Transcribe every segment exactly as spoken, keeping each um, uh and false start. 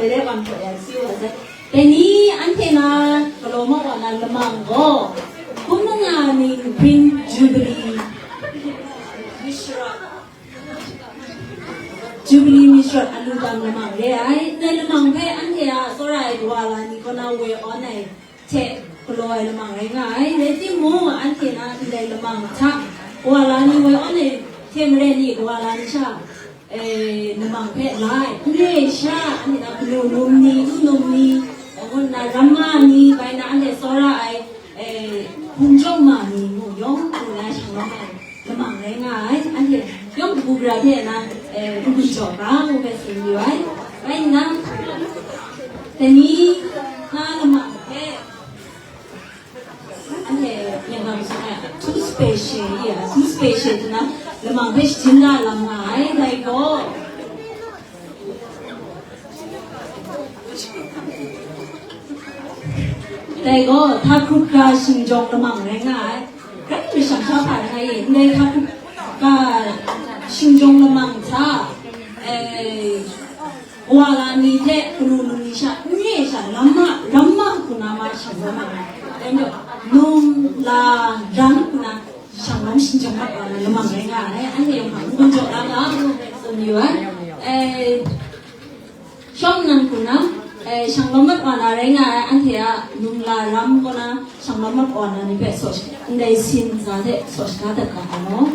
Dai wan htaw ya si wa sai. Dai ni anhte na galaw mat wa na lamang gaw, hpung langa ning hpring Jubilee Mishra, Jubilee Mishra a lu dam lamang re ai. Dai lamang hpe anhte a tsawra ai kawa la ni kaw na woi awn ai hte galaw ai lamang rai nga ai. Rai timung, anhte na ndai lamang hta kawa la ni woi awn ai hte maren ni kawa la ni sha, eh, lamang hpe la ai. N re ai sha, anhte na kanu num ni, lu num ni, ngu nna ramma ni, bai na anhte tsawra ai, eh, hpung chyawm ma ni mung yawng ngu na shanglawm ai lamang rai nga ai. Anhte yawng kabu gara hte na, eh, n-gun jaw ga ngu hpe tsun yu ai. Bai nna, dai ni na lamang hpe, anhte Myen ga masum e, too special, ya, too special nna lamang hpe shajin na lam nga ai, dai gaw, dai gaw, hta hkrup ga shingjawng lamang rai nga ai. Rai nme shang sha hpa rai nga ye, ndai hta hkrup ga shingjawng lamang hta, eh, Wa la ni hte kanu num ni sha n re ai sha, ramma, ramma hku na ma shang lam ai. Dai majaw, num, la, ram hku na shanglawm shingjawng mat wa na lamang rai nga ai. Anhte yawng hpa n-gun jaw la ga, ngu hpe tsun yu ai. Eh, shawng nnan hku na, eh, shanglawm mat wa na rai nga ai, anhte a num, la, ram kaw na shanglawm mat wa na ni hpe saw shi-, ndai sin ntsa hte saw shaga dat ga ai law.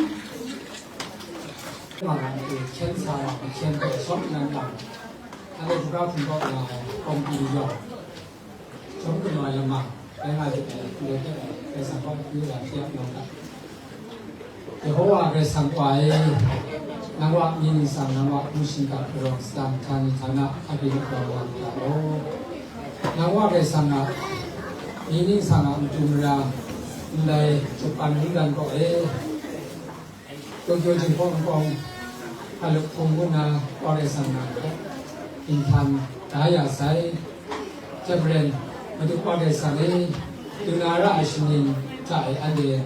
Wa na matu hkyen sa wa, hkyen gaw shawng nnan gaw, anhte hkungga hpung kau na ai kawmti yawng, chyawm kanu ai lamang, rai nga ai hte, ndai hte Karai Kasang kaw akyu lam shi ap nawng ga. Yehowa Karai Kasang Wa e, nang wa myi ningsang, nang wa hpung shingkang, arawng sadang, htani htana, akyu lam wa ga law. Nang wa Karai Kasang a myi ningsang a matu mara, ndai Japan mungdan kaw e, Tokyo Jinghpaw Nkau Hkalup Hpung ngu na Wa Karai Kasang na hpe, hkinghtan da ya sai. Jep maren, Madu Wa Karai Kasang e, du na ra ai shaning hta e anhte,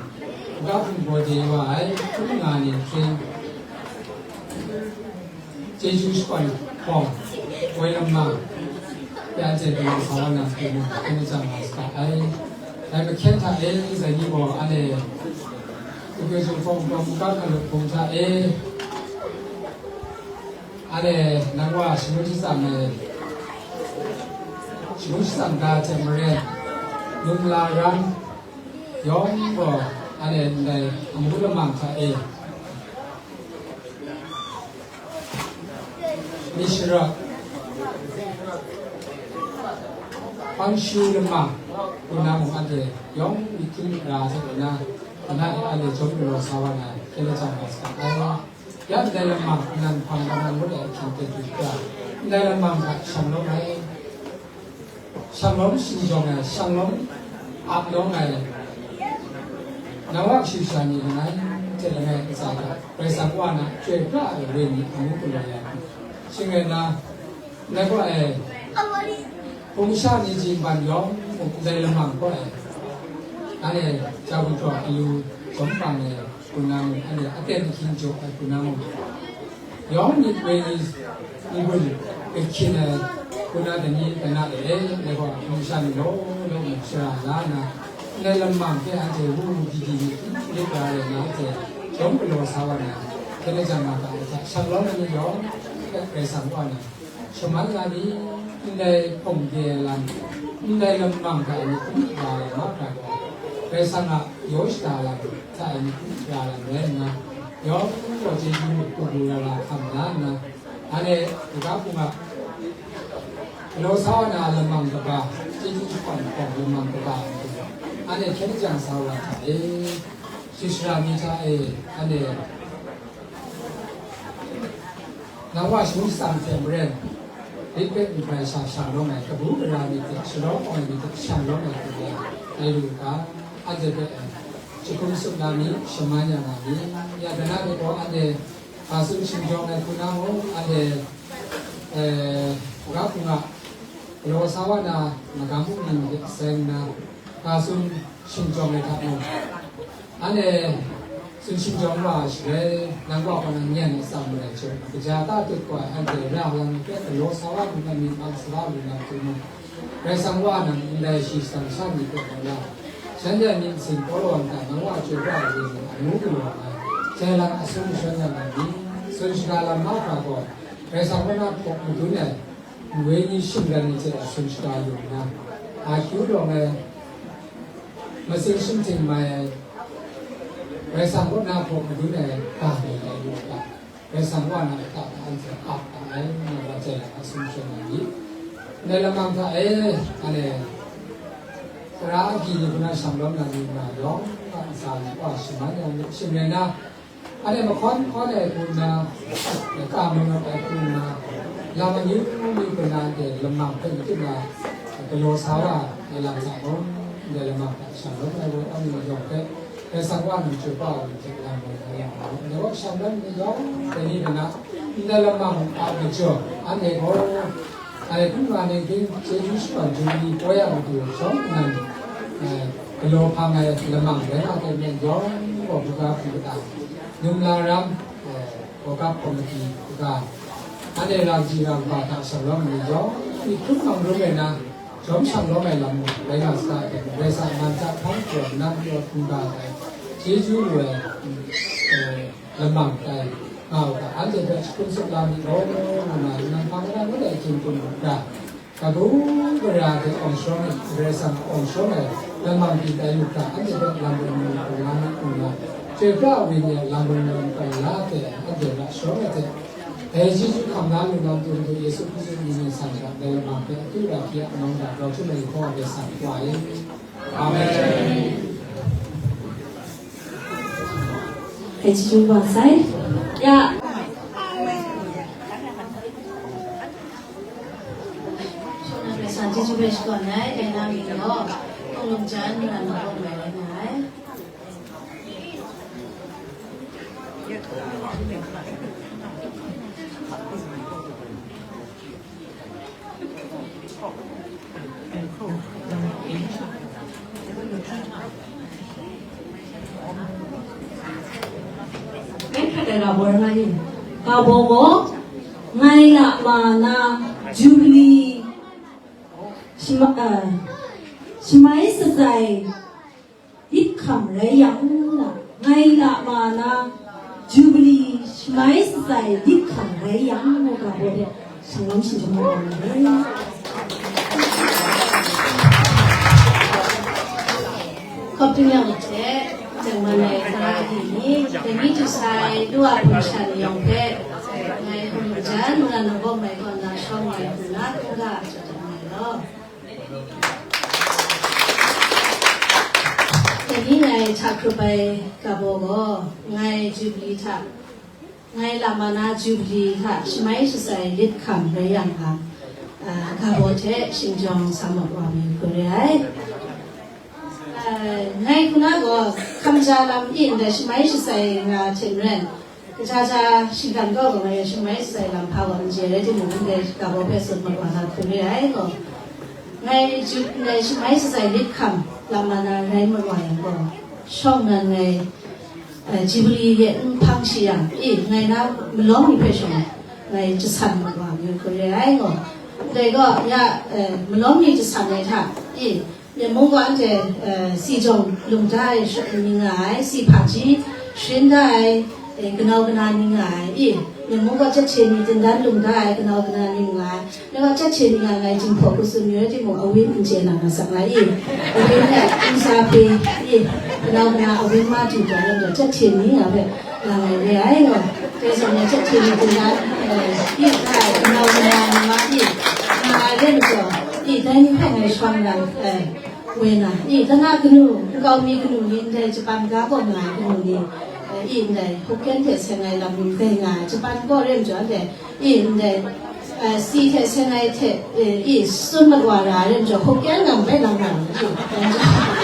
hkungga hpung baw de wa ai, hpung nga ni hkring, chyeju shakawn hkawng, woi lam ma, ya anhte galaw sa wa na hte mung, hkyen lajang nga saga ai. Dai mahkyen hta e, ndai ni gaw anhte, Tokyo Jinghpaw Nkau Hkalup Hpung hta e, anhte nang wa shangun shatsam ai, shangun shatsam ga hte maren, num la ram yawng gaw, anhte ndai amu lamang hta e, Mishra, Hpangshu lamang, hku na mung anhte yawng myit hkrum myit ra hte na, ana e anhte chyawm galaw sa wa na, hkyen lajang nga saga ai. Ya ndai lamang, nnan hpang, nnan ngut ai ahkying ten du hkra, ndai lamang hta shanglawm ai. Shanglawm shingjawng ai, shanglawm ap nawng ai, nang wa kashu kasha ni langai hte langai ntsa hta, Karai Kasang Wa na chyoi pra ai wenyi amu galaw ya hku, shing rai nna, ndai gaw e, hpung sha ni jingban yawng mung ndai lamang gaw e, anhte ja gumhpraw alu jawm bang ai hku na mung, anhte aten ahkying jaw ai hku na mung, yawng myit wenyi n-gun gahkyin ai hku na dai ni dai na e, ndai gaw hpung sha ni law law mung shara la nna, ndai lamang hpe anhte wu wu di di myit n lit ra ai rai nna, anhte chyawm galaw sa wa na, hkyen lajang nga ga ai hta, shanglawm ai ni yawng hpe Karai Kasang Wa na shaman la ni, ndai hpawng de ai lam, ndai lamang hta e myit n ra ai mahkra gaw, Karai Kasang a yaw shada lam hta e myit n ra ai lam rai nna, yawng gaw chyeju kabu gara hkam la nna, anhte hkungga hpung a galaw sa wa na lamang kaba, chyeju shakawn hkawng lamang kaba, anhte hkyen lajang sa wa hta e, shara mi hta e, anhte nang wa shangun shatsam hte maren, rit bek n hkrai sha shanglawm ai, kabu gara myit hte shalawm ai myit hte shanglawm ai hku rai lu u ga, anhte hpe jahkum tsup na mi, shaman ya na mi, ya dai na hpe gaw anhte ga tsun shingjawng ai hku na mung, anhte, eh, hkungga hpung a galaw sa wa na magam bungli ni hte seng nna, ga tsun shingjawng ai hta mung, anhte Sun shingtawng wa ai shaloi, nang wa kaw na nyan atsam marai hte, kaja ta tut gaw ai anhte ra lang ni hpe galaw sa wa lu na myit mang sa wa lu na hku mung, Karai Kasang wa nang ndai shi shadang sha ni hpe gaw la, shanhte a myit masin pawlaw nta nang wa chyoi pra ai ni anu galaw ai, jai lang asun mashawn ya na ni, sun shaga lam mahkra gaw, Karai Kasang kaw na hpawk madun ai, wenyi shingran ni hte a sun shaga lu nna, akyu lawng ai, masin shingting mai ai, Karai Kasang kaw na hpawk madun ai ga ni ai lu ga, Karai Kasang wa na lata hta anhte ap ga ai, nang wa jai lam asun mashawn ya ni. Ndai lamang hta e, anhte tara agyi ni hku na shang lawm na ni nga yawng a ntsa ni wa shaman ya ni, shing rai na, anhte mahkawn hkawn ai hku nna, ka manawt ai hku nna, lam amyu myu hku nna anhte lamang hpe matup na galaw sa wa ai lam hta mung, ndai lamang hta shang lawm ai wa, amyu yawng hpe, Karai Kasang wa nang chyoi pra ai wa hte lam woi hkra ya ai. Ndai wa shang lawm ni yawng, dai ni hpe na, ndai lamang a majaw, anhte gaw, Ai hpung nga ning hping chyeju shakawn Jubili poi a matu shawng nnan, eh, galaw hpang ai lamang rai nga ai hte maren yawng gaw hkruga hpung kata, Numla Ram, eh, World Cup Committee kaga, anhte rangji rangba hta shang lawm ai ni yawng, myi hkrum mang rum ai na, jawm shang lawm ai lam rai nga sa ai hte, Karai Kasang a man hta hpang pyaw nna pyaw hkungga ai, chyeju lu ai, eh, lamang tai nga u ga, anhte hpe shakun sut la mi law, ngu na, nang hpa mada ngut ai hkying hkum hkra, kabu gara hte awng sharawng ai, Karai Kasang a awng sharawng ai, lamang pyi tai lu hkra, anhte hpe lam rai nna hkra nga mi hkra, chyoi pra ai wenyi a lam rai nna hkra la hte, anhte ra sharawng ai hte, dai chyeju hkam la lu na, Madu Yesu Hkristu mying ningsang hta, dai lamang hpe akyu ra hpyi a, anawng hta grau htum ai hkaw Karai Kasang wa e. Amen. Hei chyeju wa sai. Ya. Shawng nnan hpe sa chyeju hpe shakawn ai, dai na mi gaw, Hpung Lum Jan, Mungkan Mabawng mai rai nga ai. Ngai hkrat ai ga baw rai nga ni? Ga baw gaw, ngai la ma na Jubili shama-, eh, shamai shatsai lit hkam rai yang nna, ngai la ma na Jubili shamai shatsai lit hkam rai yang nna, ga baw hpe shalom shingkang ai. Hkawp tingnyang hte, tengman ai tara agyi ni, dai ni du sai, lu a hpung sha ni yawng hpe, ngai hkum majan, mungkan mabawng mai kaw na shawng ai hku na, hkungga jaw dat ai law. Dai ni ngai hta hkrup ai ga baw gaw, ngai Jubili hta, ngai la ma na Jubili hta shamai shatsai lit hkam rai yang a, a, ga baw hte shingtawng sa mat wa mi hku re ai. A, ngai hku na gaw, hkam ja lam e ndai shamai shatsai nga hte maren, kaja ja shinggan kau gaw ngai shamai shatsai lam hpa gaw n chye rai timung, ndai ga baw hpe tsun mat wa na hku re ai gaw, ngai ju-, ngai shamai shatsai lit hkam lam ma na rai mat wa yang gaw, shawng nnan ngai, eh, Jubili ye n hpang shi yang, e, ngai na malawng ni hpe shawng ngai jasan mat wa mi hku re ai gaw, ndai gaw ya, eh, malawng ni jasan ai hta, e, Myen mung gaw anhte, eh, si jawng lung da ai sha-, ni nga ai, si hpaji sharin da ai, eh, kanau kana ni nga ai, i, myen mung gaw chyahte ni, dingdan lung da ai kanau kana ni nga ai, dai gaw chyahte ni nga ai, Jinghpaw hku tsun mi rai timung, awin n chye na nga sak nga i, awin e, n sa hpe, i, kanau kana awin ma du da lam gaw, chyahte ni nga hpe, nga ai re ai gaw, dai zawn e chyahte ni dingdan, eh, i, da ai kanau kana ni nga i, nga ai re majaw, i, dai ni hpe ngai shawng yang, eh, Woi na, e, tana kanu, nkau mi kanu ni, ndai Japan ga kaw nga ai kanu ni, e, ndai Hokkien hte seng ai lam rai nga ai, Japan kaw re majaw, ndai, e, ndai, e, si hte seng ai hte, e, e, tsun mat wa ra ai re majaw, Hokkien lam bai lang nga ai, e,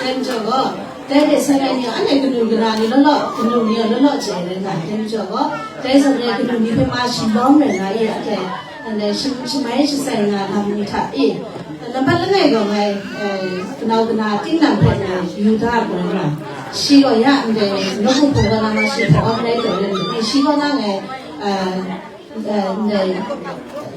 rai majaw gaw, dai hte seng ai ni, anhte kanu kana ni law law, kanu ni law law chye ai rai nga ai, rai majaw gaw, dai zawn e kanu ni hpe ma shi lawm rai nga, e, anhte, Anhte shim-, shamai shatsai nga lam ni hta e, nambat langai gaw ngai, eh, kanau kana ting nang hpe ngai yu da ai gaw, Shi gaw ya ndai nawku hpung gaw na ma shi hpe awng rai taw rai lu, i, shi gaw na ngai, eh, eh, ndai,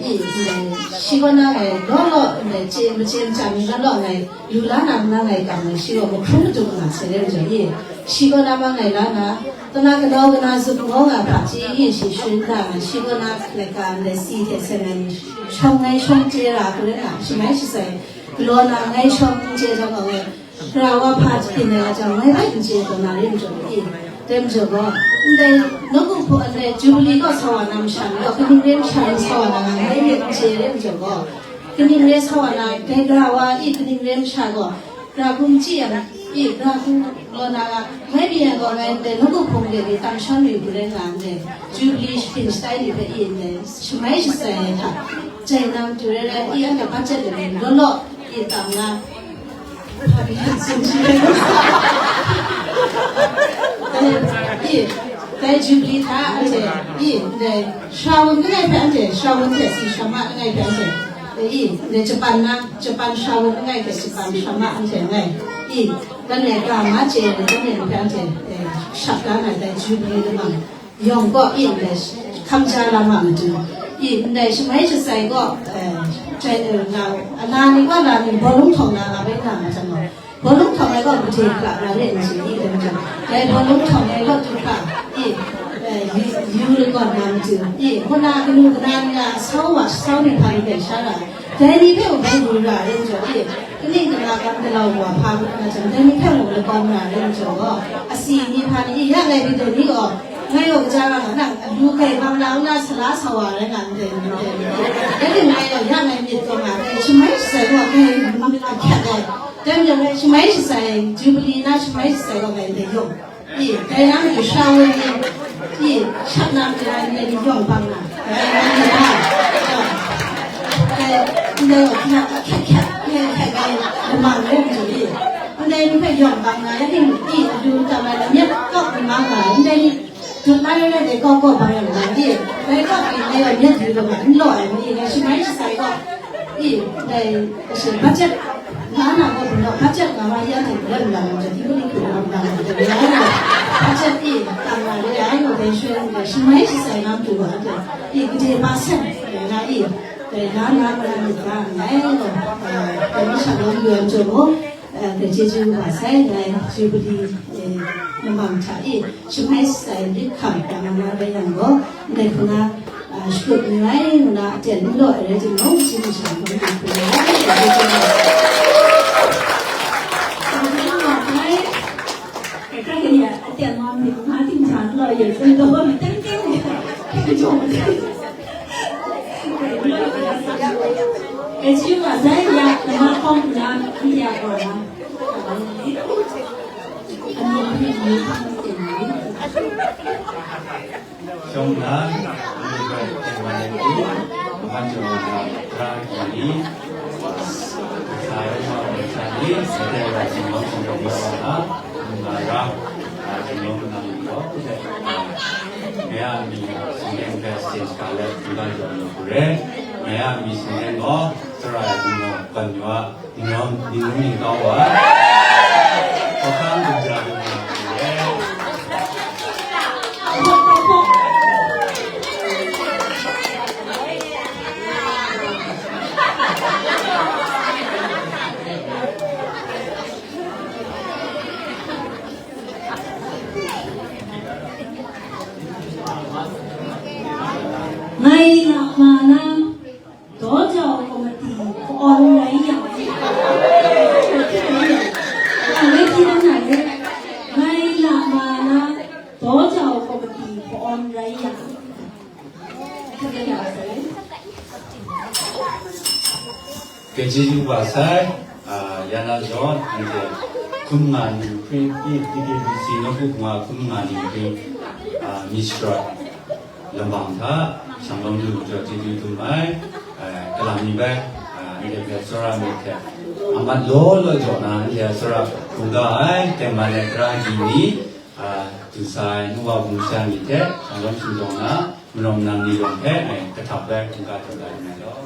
i, ndai, shi gaw na ngai law law ndai chye, machye macham ni law law ngai lu la na, na ngai kam ngai, shi gaw mahkrum madu nga sai rai majaw, i, shi gaw na ma ngai la na, kana kanau kana zup ngaw nga hpa chye, i, shi sharin da ngai, shi gaw na laika ndai si hte sen ngai shawng ngai shawng chye ra hku rai nga, shamai shatsai galaw na ngai shawng n chye jang gaw ngai, Gara wa hpa byin ai a jang, ngai bai n chye taw na re majaw i, dai majaw gaw, ndai nawku hpung ndai Jubili kaw sa wa na masha ni gaw, kaning re masha ni sa wa na nga ngai myit n chye re majaw gaw, kaning re sa wa na, dai gara wa i kaning re masha gaw, gara hkum chyi yang i, gara hkum law na nga, ngai byin yang gaw, ngai ndai nawku hpung de ni tam shan yu hku rai nga ndai, Jubili shapring shatai ni hpe i ndai, shamai shatsai ai hta, jai na matu rai rai, i anhte budget de ni law law, i tam na, Dai Jubili hta anhte, i, ndai Shawun langai hpe anhte, Shawun hte si Shama langai hpe anhte, i, ndai Japan na, Japan Shawun langai hte Japan Shama anhte ngai, i, dan e ga ma chye ai, dan e hpe anhte, eh, shap da na dai Jubili lamang. Yawng kaw i ndai hkamja lam a matu, i ndai shamai shatsai kaw, eh, jai na, ala ni kaw la ni bawlung htawng na nga bai nga ma jang gaw, bawlung htawng ai kaw gade hkra na re n chye i, dai majaw, dai bawlung htawng ai kaw du hkra i, eh, yu, yu lagawn na matu i, hpuna kanu kana ni a sau wa sau ni hpa ni gaw sha ra, Dai ni hpe mung bai ru ra ai majaw e, kaning kana gam galau wa hpa ru na jang, dai ni hpe mung lagawn ra ai majaw gaw, asi ni hpa ni, ya ngai ni dai ni gaw, ngai gaw kaja nga nang, alu kai bang na, na sala sa wa rai nga ndai ni dai ni. Dai ni ngai gaw, ya ngai myit gaw nga, ngai shamai shatsai gaw, ngai ahkyak ai. Dai majaw ngai shamai shatsai, Jubili na shamai shatsai gaw ngai dai yawng. I, dai yang i sha woi ni, i, shap na mara ni ni yawng bang na, dai yang ni na, dai, ndai wa hkyak hkyak hkyak, hkyak hkyak ai, lamang rai mi i, ndai ni hpe yawng bang na, ya ni i, adu tam ai lamyat kawk ni mang na, ndai ni, dut la rai rai dai kawk kawk bang yang bang i, dai kawk ni, dai wa myat yu lam na, n law ai mi i, dai shamai shatsai kawk, I, dai, kashi budget, nga na gaw, budget nga ma ya hte, lam lam, jadi kuli kuli lam lam, jadi ya, budget i, tang na le, ai, dai shwe, dai shimai shisai lam tu wa, dai, i, gade ba sen, dai na i, dai na na ma na mi ba, ngai gaw, ah, dai mi sha lam yuan jo mo, eh, dai jeju ba sai, ngai, Jubilee, eh, namang hta i, shimai shisai lit hkam, tang na na bai yang gaw, ndai hpuna, ah, shakut ni rai nna aten n law ai rai timung, kaji masha hkawm hkam hpung ai rai, kaji masha hkawm hkam hpung ai rai. Kaji wa sai ya, kama hkawm na, ya wa na. Ani ani ni hkam hkam ni. Shawng nnan, nang bai teng wan ai hku, Kawan Jawa na, tara agyi ni, sa ai wa ai sha ni, sape ai wa ai sumsawng sumsawng wa wa na, nna ra, a, sumsawng nang ni gaw, kute, a, ngai a mi, singteng hpe stage ka let, nna jaw ni hku re, ngai a mi singteng gaw, Sara ai Bungawng, Kwan Yaw a, Ningrawng, ningning ningkau wa, hkawhkam gumja gumga hku re. Ngai na ma na, Daw jau komati hpa-awn rai yang, ngai hti dan na le, ngai la ma na, daw jau komati hpa-awn rai yang, Kaji yu wa sai, a, ya na zawn, anhte hkum nga ningpring, i, T K B C nawku hpung a hkum nga ningpring, a, Miss Road, Lambang hta, shang lawm lu majaw chyeju dum ai, eh, kalam ni bai, eh, ndai hpe tsawra myit hte, a mat law law jaw na, ndai a tsawra hkungga ai, tengman ai tara agyi ni, eh, du sa ai, nu wa bungli sha ni hte, shang lawm shingjawng na, marawng nang ni yawng hpe, eh, kahtap bai hkungga tawn da yu ai law.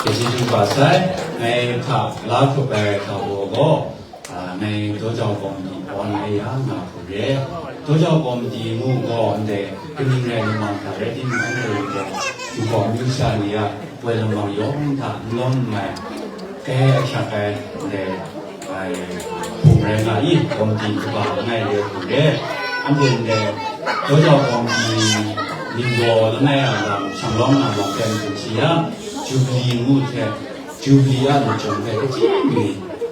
Chyeju kaba sai, ngai hta la hkrup ai hta gaw, ah, Ngai Dawjau Komiti pawn e ya nga hku re. Dawjau Komiti ngu gaw ndai kaning rai nna hta rai timung, anhte gaw Jinghpaw amyu sha ni a woi lamang yawng hta n lawm n mai, kai ahkyak ai ndai, ai hpung rai nga i, Komiti kaba langai re hku re. Anhte ndai Dawjau Komiti ninggaw langai a lam, shanglawm na lam hpe n tsun shi yang, Jubili ngu hte, Jubili a lachyum hpe kaji mi,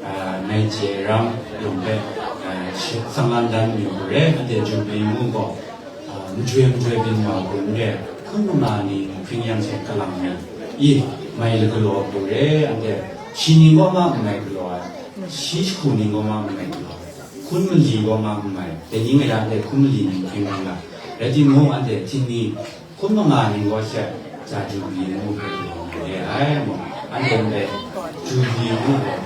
a, ngai chye ram yawng hpe, a, shi-, sang lan dan mayu hku re. Anhte Jubili ngu gaw, a, majoi majoi byin wa hku n re, hkun manga ni hpring yang hte kalang mi, i, mai lagalaw hku re. Anhte shi ning gaw ma n mai galaw ai, shi jahku ning gaw ma n mai galaw ai, hkun mali gaw ma n mai, dai ning a ya anhte hkun mali ni hpring rai nga, rai timung, anhte htingni hkun manga ning gaw she, ja Jubili ngu hpe galaw na re ai, mu, anhte ndai Jubili ngu gaw,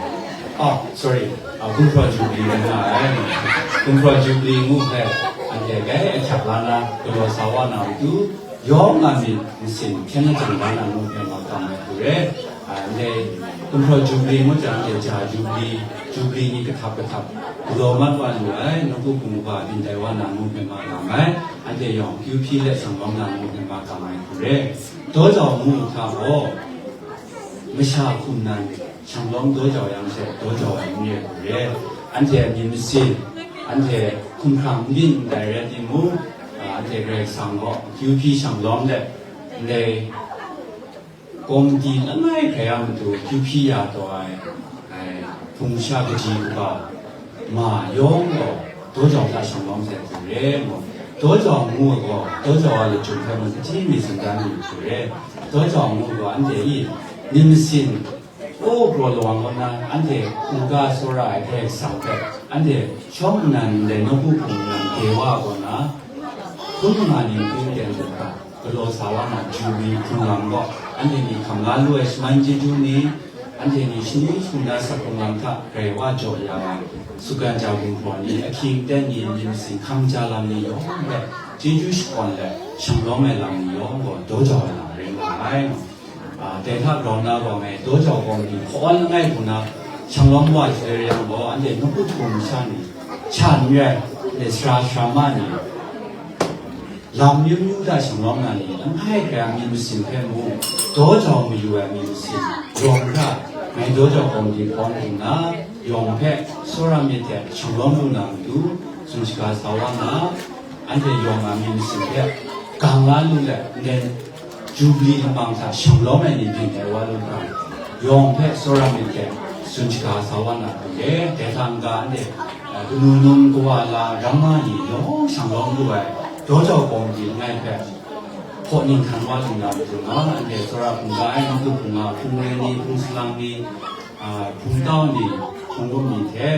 oh, sorry, a, Gumhpraw Jubili rai nga ai, mu, Gumhpraw Jubili ngu hpe anhte gai ahkyak la na, galaw sa wa na matu, yawng a myit masin hpyen lajang la na ngu hpe makam ai hku re. A, ndai Gumhpraw Jubili ngu jang, anhte ja Jubili, Jubili ni kahtap kahtap galaw mat wa lu ai, nawku hpung kaba byin tai wa na ngu hpe makam ai. Anhte yawng kyu hpyi let shanglawm na ngu hpe makam ai hku re. Dawjau ngu hta gaw, masha hkum nan shanglawm dawjau yang she, dawjau ai n re hku re. Anhte myit masin, anhte hkumhkrang n byin ndai rai timung, a, anhte Karai Kasang gaw kyu hpyi shanglawm let, ndai Komiti langai hkrai a matu kyu hpyi ya taw ai, ai, hpung sha kaji kaba ma yawng gaw, dawjau hta shanglawm sai hku re, mu, dawjau ngu ai gaw, dawjau a lachyum hpe mung kaji mi tsun dan mayu hku re. Dawjau ngu ai gaw, anhte i myit masin, o, kraw lawang kaw na, anhte hkungga tsawra ai Karai Kasang hpe, anhte shawng nnan ndai nawku hpung nnan de wa ai kaw na, hkun manga ni hpring ten lu hkra, galaw sa wa na Jubili hpung lam gaw, anhte ni hkam la lu ai shaman chyeju ni, anhte ni shani shana sa hpung lam hta grai wa jaw ya ai, Sugan ja Gumhpraw ni, ahkying aten ni, myit masin hkam ja lam ni yawng hpe chyeju shakawn let shanglawm ai lam ni yawng gaw, dawjau ai lam rai nga ai. A, dai hta grau na gaw, ngai Dawjau Komiti hkaw langai hku na shanglawm wa jai re yang gaw, anhte nawku hpung masha ni, sha n rai, anhte sara sara ma ni, lam myu myu hta shanglawm na ni, langai hkrai a myit masin hpe mung, dawjau mayu ai myit masin, yawng hkra, ngai Dawjau Komiti hkaw nna, yawng hpe tsawra myit hte shanglawm lu na matu, tsun shaga sa wa na, anhte yawng a myit masin hpe gang la lu let, nden Jubili lamang hta shanglawm ai ni byin ai wa lu hkra, yawng hpe tsawra myit hte tsun shaga sa wa na hku re. Dai hta n-ga, anhte, eh, kanu num kawa la ramma ni yawng shanglawm lu ai Dawjau Komiti langai hpe hpaw ning hkan wa lu na matu nga, anhte tsawra hkungga ai, nawku hpung a, hpung re ni, hpung salang ni, ah, hpung tau ni, hpung rum ni hte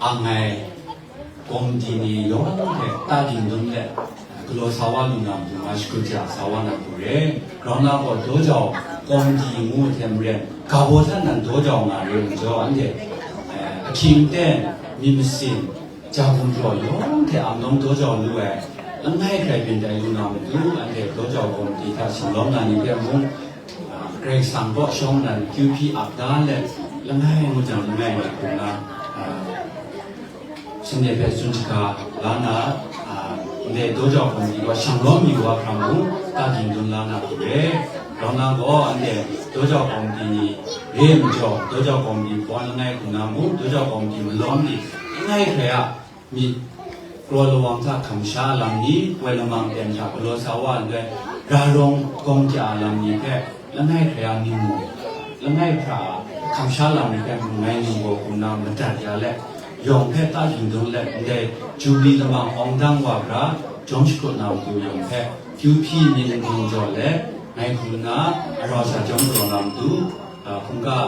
ang ai Komiti ni yawng hte ta ging dum let, galaw sa wa lu na matu nga shakut ja sa wa na hku re. Grau na gaw, Dawjau Komiti ngu hte maren, ga baw hta nan dawjau nga re ai majaw, anhte, eh, ahkying aten, myit masin, ja Gumhpraw yawng hte ang nawng dawjau lu ai, langai hkrai byin tai lu na matu, anhte Dawjau Komiti hta shanglawm na ni hpe mung, ah, Karai Kasang kaw shawng nnan kyu hpyi ap da let, langai ngut jang langai ngut hku na, ah, shanhte hpe tsun shaga la na, a, ndai Dawjau Komiti gaw shanglawm yu wa hkra mung, ta ging dun la na hku re. Grau na gaw, anhte Dawjau Komiti ni re ai majaw, Dawjau Komiti hpawn langai hku na mung, Dawjau Komiti malawm ni langai hkrai a myit kraw lawang hta hkam sha lam ni, woi lamang ten hta galaw sa wa ai, ra rawng gawng kya lam ni hpe langai hkrai a ning mu, langai hkra a hkam sha lam ni hpe mung ngai ninggaw hku na madat ya let, yawng hpe ta ging dun let, ndai Jubili lamang awng dang wa hkra, jawm shakut na matu yawng hpe, kyu hpyi myit n gun jaw let, ngai hku na arau sha jawm galaw na matu, a, hkungga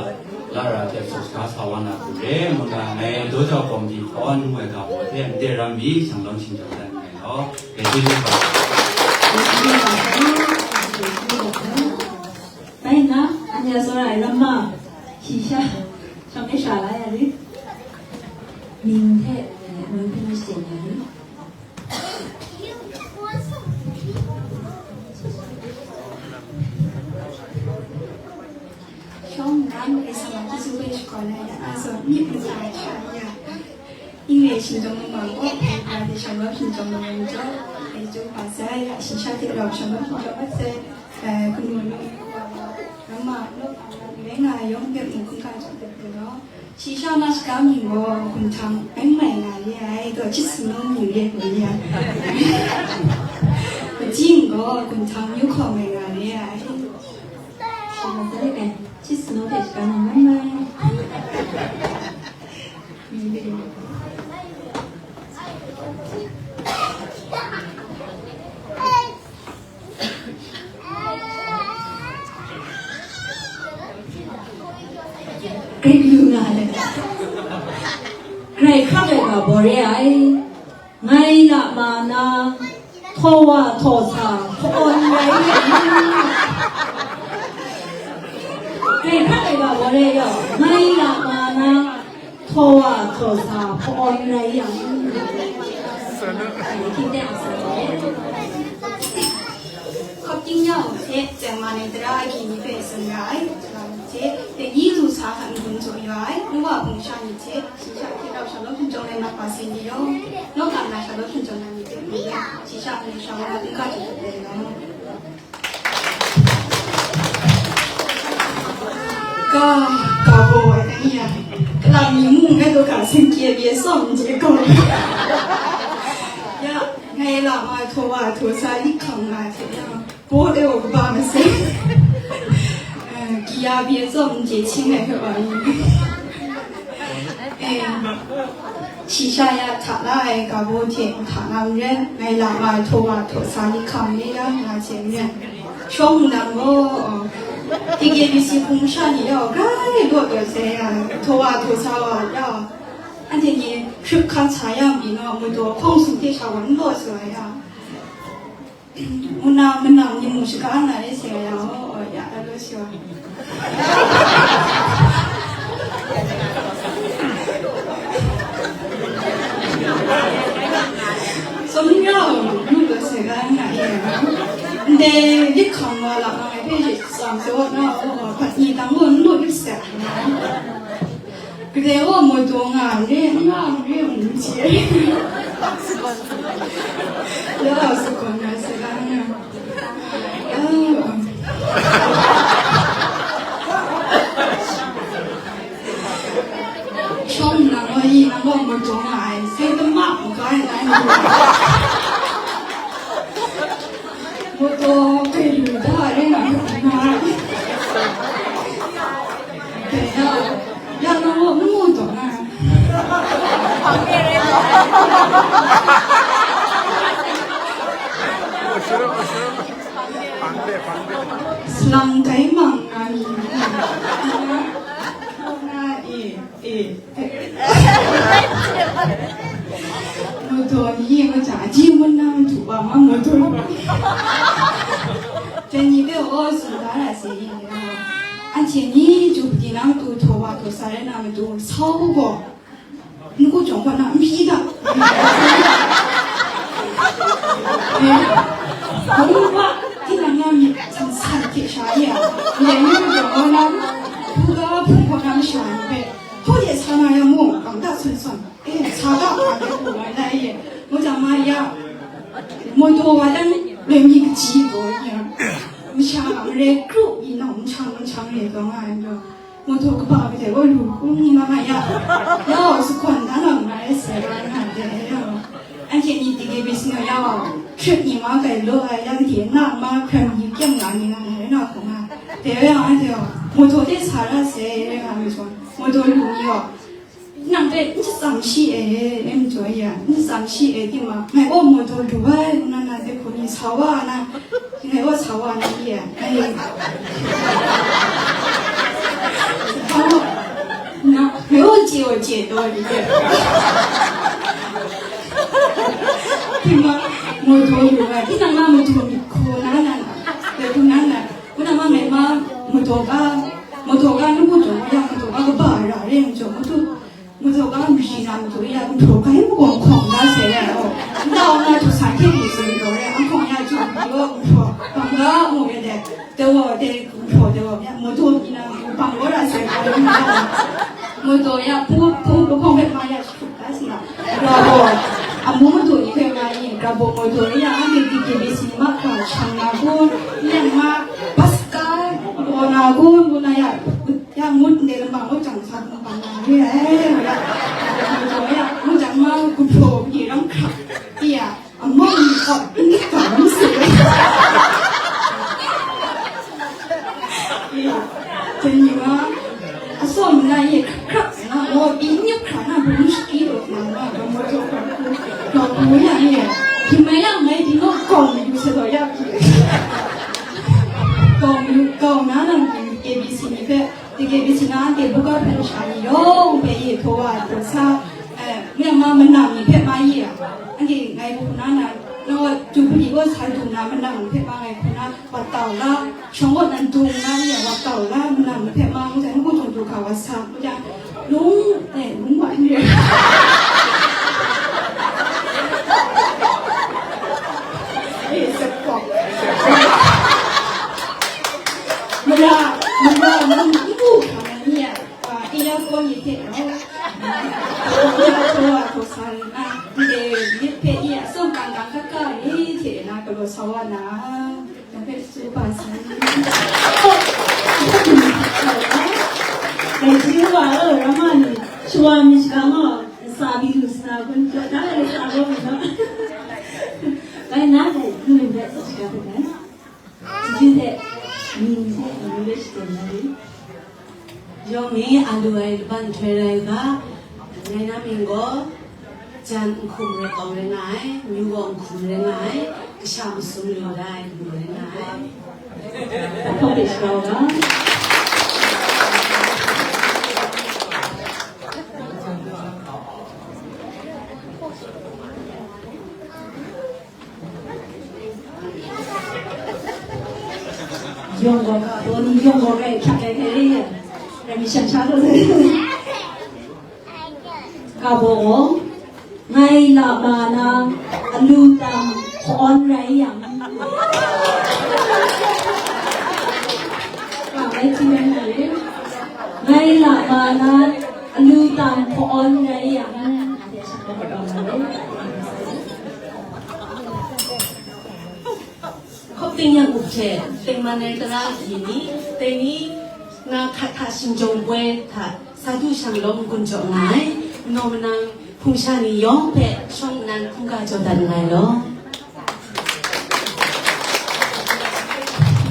lara hte tsaw shaga sa wa na hku re, ngu na ngai Dawjau Komiti hkaw ngu ai ga baw hte n de ram mi, shanglawm shingjawng dan nngai law. Dai chyeju hpa. ဒါအရင်က အန်တီအစောရရဲ့ ရမ ဟီရှ ရှောင်းနေရှာလာရတယ်။ မင်းထဲ ဝင်ပြီးနေစင်ရတယ်။ Shawng nnan e sa ma ki su bai Shakawn ai ya, a zawn myit masa ai sha ya, English hkinjawng lamu gaw, Bible hte shanglawt hkinjawng lamu jaw, Yesu hpa sai ya, shayi sha hte rau shanglawt hkinjawng masai, eh, kanu nu, namma, nawk, lam rai nga ai yawng hpe mu hkungga jaw dat ai law, shayi sha na shaga mying gaw, hkum htang bai mai nga re ai, gaw chyit sanu mying re ai, machyi gaw, hkum htang myu hkaw mai nga re ai. Shi ma sa re ai, chyit sanu hte shaga mying bai mai. Grep lu na le. Grai hkrak ai ga baw re ai. Ngai la ma na, htaw wa htaw sa hpa-awn rai yang. Grai hkrak ai ga baw re yawng, ngai la ma na, htaw wa htaw sa hpa-awn rai yang. Hkawt ting ya u hte, tseng ma ai tara agyi ni hpe tsun ra ai, hte, dai ni lu sa hta n-gun jaw ya ai, nu wa hpung sha ni hte, shayi sha hte rau shanglawt hkinjawng ai na hpa sai ni yawng, nawk na shanglawt hkinjawng na ni hte, shayi sha hpung sha wa hkungga jaw dat ai law. Ga, ga baw ai ni ya, kalam mi mung ai gaw ga seng kye bye tsawm n je gaw. Ya, ngai la ma htaw wa htaw sa lik hkam nga hte ya, baw de wa kaba masai. Eh, gi ya bye tsawm n je hkying ai hpe wa ni. Eh, shayi sha ya hta la ai ga baw hte hta na n rai, ngai la ma ai htaw wa htaw sa lik hkam ni ya nga hte n rai. Shawng nnan gaw, T K B C hpung masha ni yawng grai law taw sai ya, htaw wa htaw sa wa ya, anhte ni hkrit hkan sa yang pyi naw, madaw hkawng sung hte sha wa n law sa wa ya. Ngu na manam ni mung shaga na re sai ya, oh, oh, ya, alo shi wa. Sawm ni rau, nu lo sai ga na ye. Ndai dik hkam wa la ma ngai hpe shi tsam sai wa na, oh, oh, hpat ni dang lo, n lo dik sai. Kadai wa madaw nga n re, n nga n re, n chye. Ya, sukon na sai ga na. Shawng nnan gaw, yi nnan gaw madaw nga ai, sai tamang ga ai, ngai madaw. Madaw kai lu da re nga, nga. Dai na, ya nnan gaw n madaw nga ai. Salang kai mang nga mi. Nga e, e. Madaw ni maja, aji mun na matu wa ma madaw. Dai ni hpe aw tsun da ra sai, anhte ni ju padi na matu htaw wa htaw sa rai na matu, sau gaw, Ngu jawng hpa na n hpyi ga. Ngu hpa, tinang na myit san san hte sha ya. Ndai ngu jawng hpa na, hpu ga hpung hpa na masha ni hpe, hpaw de sa na yang mung, kang da sun sun. E, sa ga, kang da hpung ai na e. Ngu jang ma ya, madaw wa dan, loi mi kaji gaw ya. Masha, mare kru, i nang, nchang, nchang re gaw nga ai majaw. Madaw kaba hpe wa lu hkrum nga nga ya, yawng sahkawn da nga ma rai sai, rai nga de, yawng anhte ni dingli bisi nga yawng, hkrit ni ma kai law ai, yang de na ma hkram yu kyem nga ni nga na rai na hkrum nga. Dai rai yang anhte gaw, madaw de sa ra sai, rai nga mi zawn, madaw lu ni gaw, nang hpe n shatsam shi e, n jaw ya, n shatsam shi e, timung, ngai gaw madaw lu ai, nna na de hku ni sa wa na, Ngai gaw sa wa na pyi ai. Ngai, na, ngai gaw chye wa chye taw ai ni hte. Hpyi ma, madaw lu ai. Tinang na madaw myit hkaw na na, dai hku na na. Ngu na ma ngai ma madaw ga, madaw ga nu hku taw, ya madaw ga kaba ra re ai majaw, madaw Madaw ga mari na matu ya, madaw ga e magawng hkawng da sai ya, oh. Nta wa na htu sa hte ni sai gaw ya, anhkawng ya chyu matu, madaw bang ga mu ya de, de wa de, madaw de wa ya, madaw ni na matu bang gaw ra sai gaw ya, madaw. Motor ya, pu, pu, pu hkawng hpe ma ya, shu, da si na. Grabo, amu madu ni hpe ma ni, grabo motor ya, anhte T K B C mahkra shang na kun, n yang ma, bus ka, gaw na kun, ngu na ya, ya ngut ndai lam bang, ngut jang sa, ngut bang na, ya, ya, ya, motor ya, ngut jang ma, gumhpraw, ni ram hkra, ya. Amawng ni gaw n dik ga n su ai. Dai ni nga, atsawm na ye hkrap hkrap na, gaw pyi n nyip hkra na, bum shaki law na, na, gaw maw jaw hkra hku, gaw hku ya ni, hpyi mai lang mai di naw, gaw mayu sa law ya hpyi. Gaw mayu, gaw na nang T K B C ni hpe, T K B C na anhte buga hpe masha ni yawng hpe ye htaw wa ai hpung sa, eh, Myanmar manam ni hpe mai ye a, anhte ngai hku na na, naw, Jubilee gaw sa dung na manam ni hpe ma ngai hku na, wa tau la, shawng gaw nan dung na ye, wa tau la, manam ni hpe ma ngu jang, ngu dung du hkra wa sa, ngu jang, lung, eh, lung wa ni. Eh, sepok. Mara, mara, mung, ibu, kama ni ya. Iya ko ni hte rau. Iya ko a ko sa rin a, ndai myit hpe iya atsawm kang kang kaka ni hte na galaw sa wa na, dai hpe tsu ba sai. Dai ji wa o, rama ni, shawa mi shaga ma, sa bi lu sa kun, da ai sa ko mi no. Dai na dai, lu lu dai sa shaga dai. Chyeju hte, mying hte amyu rai shadawn na ri? Yawng mi a lu ai laban nhtoi rai u ga, ngai na mying gaw, jan nhkum rai kau rai nga ai, myu gaw nhkum rai nga ai, kasha masum lu ai, lu rai nga ai. Hpawng de sharau ga. Yawng gaw, ka baw ni yawng gaw rai hkyak ai hpe re ai, rai mi shan sha lu sai. Ka baw gaw, ngai la ma na, alu tam hkawn rai yang. Ka bai hti rai nga re. Ngai la ma na, alu tam hkawn rai yang. Hkawk ting yang up hte, tengman ai tara agyi ni, dai ni na hkat hta shingjawng poi hta sa du shang lawm n-gun jaw nga ai, naw manang hpung sha ni yawng hpe shawng nnan hkungga jaw dat nngai law.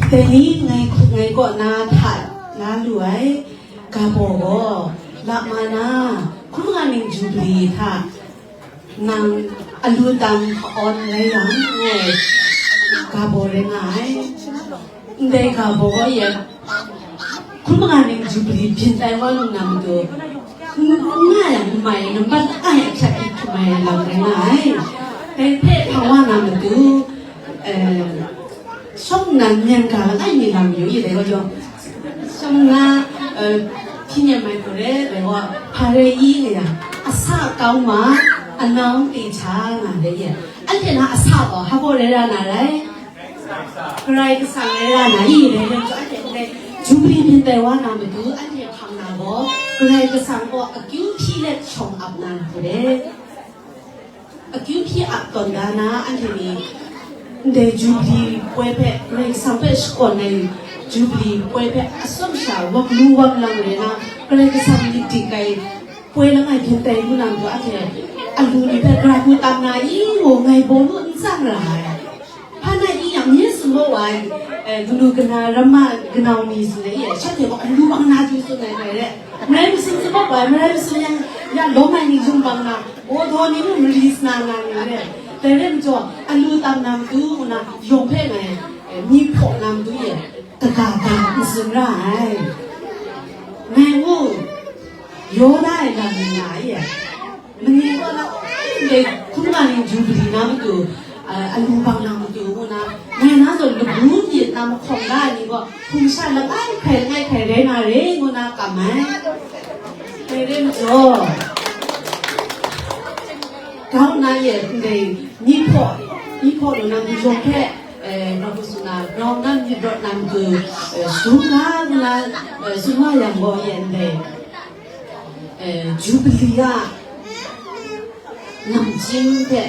Dai ni ngai, ngai kaw na hta la lu ai, ga baw gaw, la ma na, hkrum nga ning Jubili hta, nang alu tam hkawn rai yang ngu ai ga baw rai nga ai. Ndai ga baw gaw yen, hkrum nga ning Jubili byin tai wa lu na matu, n-, n-, nga yang n mai, nambat ai ahkyep hkrum ai lam rai nga ai. Dai hpe hpang wa na matu, eh, shawng nnan myen ga langai mi lam yu i, dai gaw, shawng nna, eh, hpyi nem ai hku re, dai gaw, hpa rai i nga yang, asa kau ma, anau n-, chya nga re ye. Anhte na asa gaw, hpa baw rai ra na rai? Karai Kasang rai ra na i, dai rai gaw, anhte ndai Jubili byin tai wa na matu, anhte hpang na gaw, Karai Kasang gaw akyu hpyi let shawng ap na hku re. Akyu hpyi ap tawn da na, anhte ni ndai Jubili poi hpe, Karai Kasang hpe shakawn ai Jubili poi hpe atsawm sha wam lu wam lang rai na, Karai Kasang myit dik ai poi langai byin tai lu na matu, anhte alu ni hpe gara hku tam na i, ngu ngai baw lu n tsang ra ai. Hpa na i yang, nye sumlaw wa ai, eh, kanu kana ramma kanau ni tsun ai, shanhte gaw alu bang na du tsun ai, ngai re. Marai masum sumlaw wa ai, marai masum yang, ya lawm ai ni yung bang na, Mawdaw ni mung mari sa na nga ni re, dai rai majaw, alu tam na matu ngu na, yawng hpe ngai, eh, myi hpaw na matu e, kaga ga n tsun ra ai. Ngai ngu, yaw da ai lam ni nga ai e. Mani gaw na, ndai hkrum nga ning Jubili na matu, eh, alu bang na matu ngu na, ngai na zawn lagu myit na mahkawng da ai ni gaw, hpung sha langai hkrai langai hkrai rai na re ngu na kam ai. Dai rai majaw, Kau na ye ndai myi hpaw, myi hpaw lu na myi jawng hpe, eh, nga bu tsun na, grau na myit rawt na matu, eh, sum ga ngu na, eh, tsun wa yang gaw ye ndai. Jubili a namchying hpe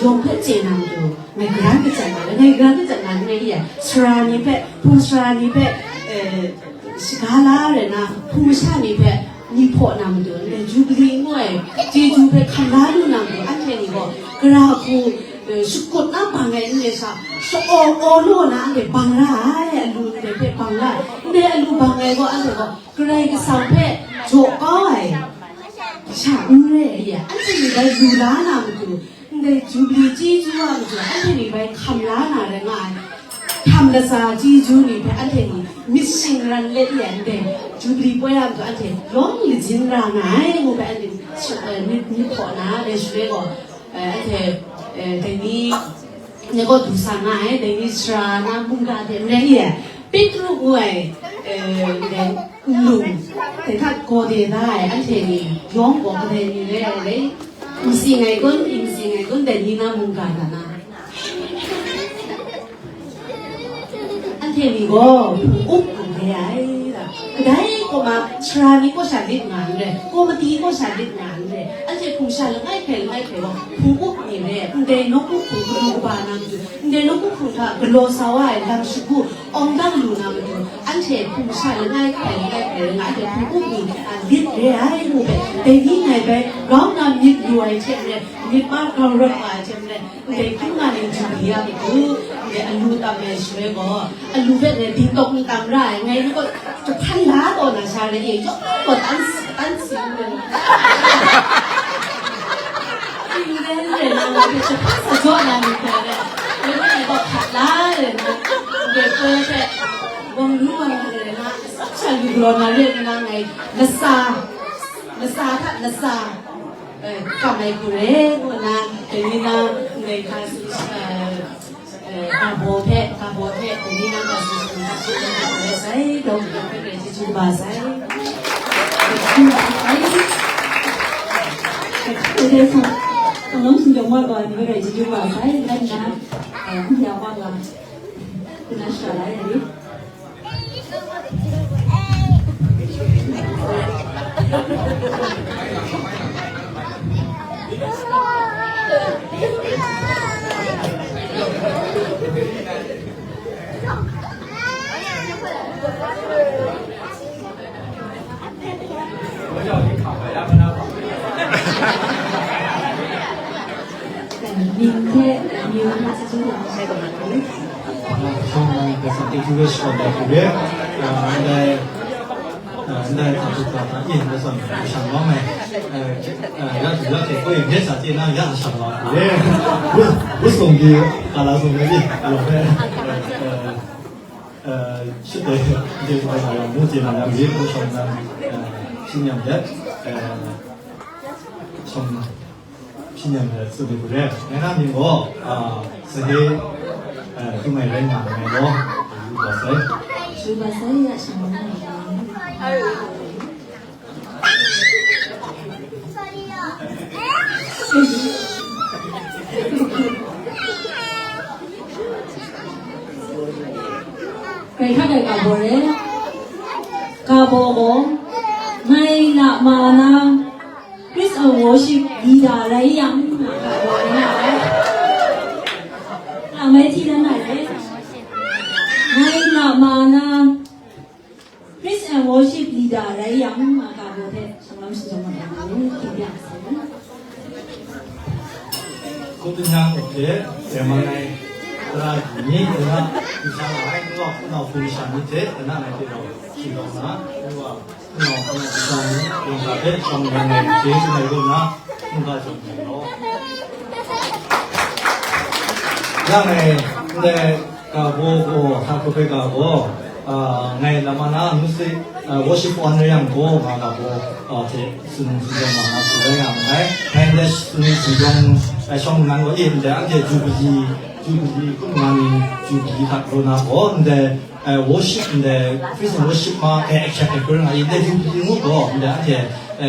yawng hpe chye na matu, ngai garan kachyan na, ngai garan kachyan na, ngai e, sara ni hpe, hpung sara ni hpe, eh, shaga la rai na, hpung masha ni hpe ni hpaw na matu, ndai Jubili ngu ai chyeju hpe hkam la lu na matu, anhte ni gaw, gara hku, eh, shakut na bang ai ndai sha, sha-aw aw law na anhte bang ra ai, alu ndai hpe bang ra ai, ndai alu bang ai gaw, anhte gaw, Karai Kasang hpe jaw kau ai sha n re ai, anhte ni bai lu la na matu, ndai Jubili chyeju a matu, anhte ni bai hkam la na rai nga ai. Htam latsa chyeju ni hpe anhte ni myit shing ran let ya ndai Jubili poi a matu, anhte lawm lajin ra nga ai ngu hpe anhte, eh, myit, myit hpaw na, dai shaloi gaw, eh, anhte, eh, dai ni, Ngai gaw du sa nga ai, dai ni sara na mungga hte n rai e, Petru ngu ai, eh, ndai nlung, dai hta gaw de da ai, anhte ni yawng gaw kadai ni rai ai, rai, n sing ai kun, n sing ai kun, dai ni na mungga hta na. Anhte ni gaw hpung up lu re ai, da. Kadai kaw ma, sara ni kaw sha lit nga n rai, komati kaw sha lit nga n rai, anhte hpung sha langai hpe langai hpe gaw hpung up ni re, ndai nawku hpung kadu kaba na matu, ndai nawku hpung hta galaw sa wa ai lam shagu awng dang lu na matu, anhte hpung sha langai hpe langai hpe nga, anhte hpung up ni, a, lit re ai ngu hpe, dai ni ngai bai grau na myit lu ai hte maren, myit ma grau rawt wa ai hte maren, Ndai hpung nga ni Jubili a matu, ndai alu tam ai shaloi gaw, alu hpe ngai dingtawk n tam ra ai, ngai ni gaw jahpan la taw na sha rai e, yawng gaw tan si, tan si n rai. Ting rai n rai na, ngai hpe jahpan sa jaw na ni hpe rai, ngai ni ngai gaw hkat la rai na, ndai poi hpe wang lu wang lu rai na, sha lu galaw na rai nna, ngai lasa, lasa hta lasa. Eh, kam ai hku re, ngu nna, dai ni na, ndai hka, eh, eh, ga baw hpe, ga baw hpe, dai ni na ga tsun tsun, ga tsun tsun, ga tsun sai, dau, dau hpe grai chyeju kaba sai. Dai hpang, dai hpang, nang nang sinjawng wa gaw, ni hpe grai chyeju kaba sai, ngai nna, eh, hpung ya wa ga, ngu nna shara la ai ni. Ning hte amyu hta chyeju lam sai gaw na hku. Hpung nang hpe sa hte hkru rai sharawt ai hku re. Ndai, ndai hta hkrup ga hta e, ngai zawn shang lawm ai. Ya du ya hte koi myit sa chye na, ya shang lawm hku re. Wus, wus sung di, kala sung rai di, alawng hpe, shut dai, de sa yang, mu chye na yang, ye mu shawng nang, shi nyam let, shawng nang. Hpyi nem ai tsun ai hku re, ngai na mying gaw, a, sahe, a, hkrum ai rai nga nngai law, yu ga sai. Yu ga sai, ya shang nga ai. Grai hkat ai ga baw re. Ga baw gaw, ngai na ma na, Praise and worship leader rai yang, nga ga baw ai na. Nga mai hti dan na re. Ngai na ma na, praise and worship leader rai yang, nga ga baw hte, shang lam shajawng mat yang, hti bya sai. Hku tingnyang hte, tengman ai tara ni, ngu na, hpyi sha la ai, ngu wa, hpunau hpung sha ni hte, ngu na, ngai hte rau, hpyi rau na, ngu wa, Nau, nau, nau, nau, nau, nau, ya ngai, ndai, ga baw gaw, sa hkrup ai ga gaw, a, ngai lama na, music, a, worship on rai yang gaw, nga ga baw, a, hte, tsun, tsun jawng ma na, tsun rai nga nngai. Ngai ndai tsun, tsun jawng, a, shawng nnan gaw, e, ndai anhte Jubilee, Jubilee, hkum nga ni, Jubilee hta gaw na gaw, ndai, a, worship ndai, praise and worship ma, e, e, hkyak ai hkru nga i, ndai Jubilee ngu gaw, ndai anhte, e,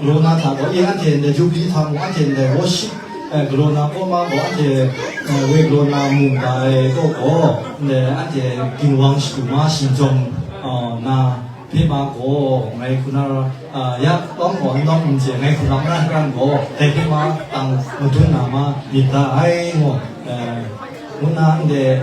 galaw na hta gaw, i anhte ndai Jubilee hta mung, anhte ndai worship, eh, galaw na kaw ma gaw, anhte, eh, woi galaw na mu ndai kaw gaw, ndai anhte ginwang shadu ma shingjawng, eh, na hpe ma gaw, ngai hku na, eh, ya tawng gaw n nawng n je, ngai hku na ra hkran gaw, dai hpe ma tang madun na ma myit da ai, ngu, eh, ngu na ndai,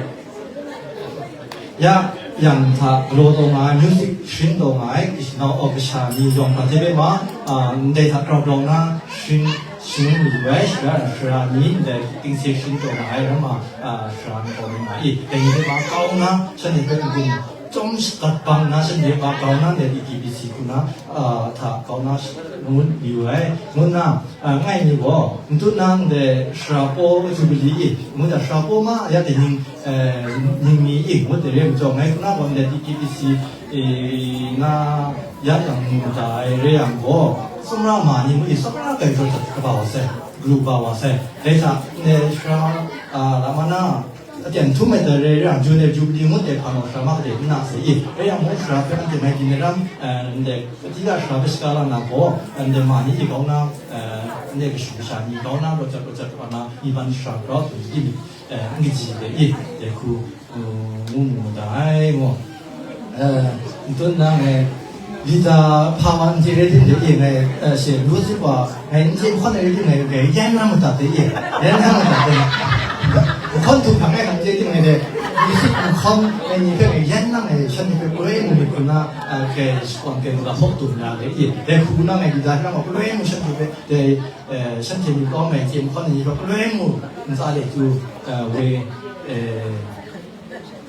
ya yang hta galaw taw nga ai, music sharin taw nga ai, nau orchestra ni yawng hta hte hpe ma, a, ndai hta grau grau na sharin, sharin lu ai, shara, shara ni ndai tingse sharin taw nga ai, ram ma, a, shara ni taw nga ai, dai ni hpe ma kau nna, shanhte hpe n-gun chyawm shadat bang nna, shanhte hpe ma kau nna, ndai E T B C hku na, a, hta kau nna, ngut yu ai, ngut nna, a, ngai ni gaw, n tut nang de shara paw Jubilee i, ngut da shara paw ma ya de ning, eh, ning mi i, ngut de re majaw, ngai hku na gaw ndai D P P C, eh, na ya yang mu da ai re yang gaw, sumra ma ni mu i, sumra gai jaw dat kaba wa sai, gru ba wa sai. Dai hta, ndai shara, a, lama na, Aten htum ai dai re yang, Junior Jubilee ngut ai hpa gaw shara ma kade n na sai i. Rai yang mung shara hpe anhte mai byin ai ram, eh, ndai, Ati ga shara hpe shaga la na gaw, eh, ndai ma ni i kau na, eh, ndai kashu kasha ni kau na, rawt jat rawt jat wa na, myi man shara grau hte myi, eh, n kaji de i, dai hku, eh, ngu mu da ai, ngu. Eh, n tut na ngai, Lida hpa wa n chye rai tim de, ngai, eh, she, lu zip wa, ngai n chye hkawn ai rai tim, ngai, ngai yan na madat de, yan na madat de. Hkawn htum hkang ngai hkang chye tim, ngai de, music hkawn, ngai ni hpe ngai yan na, ngai shan ni hpe kuloi mu myit hku na, eh, kai shakawn kai mu ga hkawk dum na de, dai hku na ngai Lida hkra ma kuloi mu shan hku hpe, dai, eh, shanhte myit kau ngai chye hkawn ni hpe kuloi mu ntsa le tu, eh, we, eh,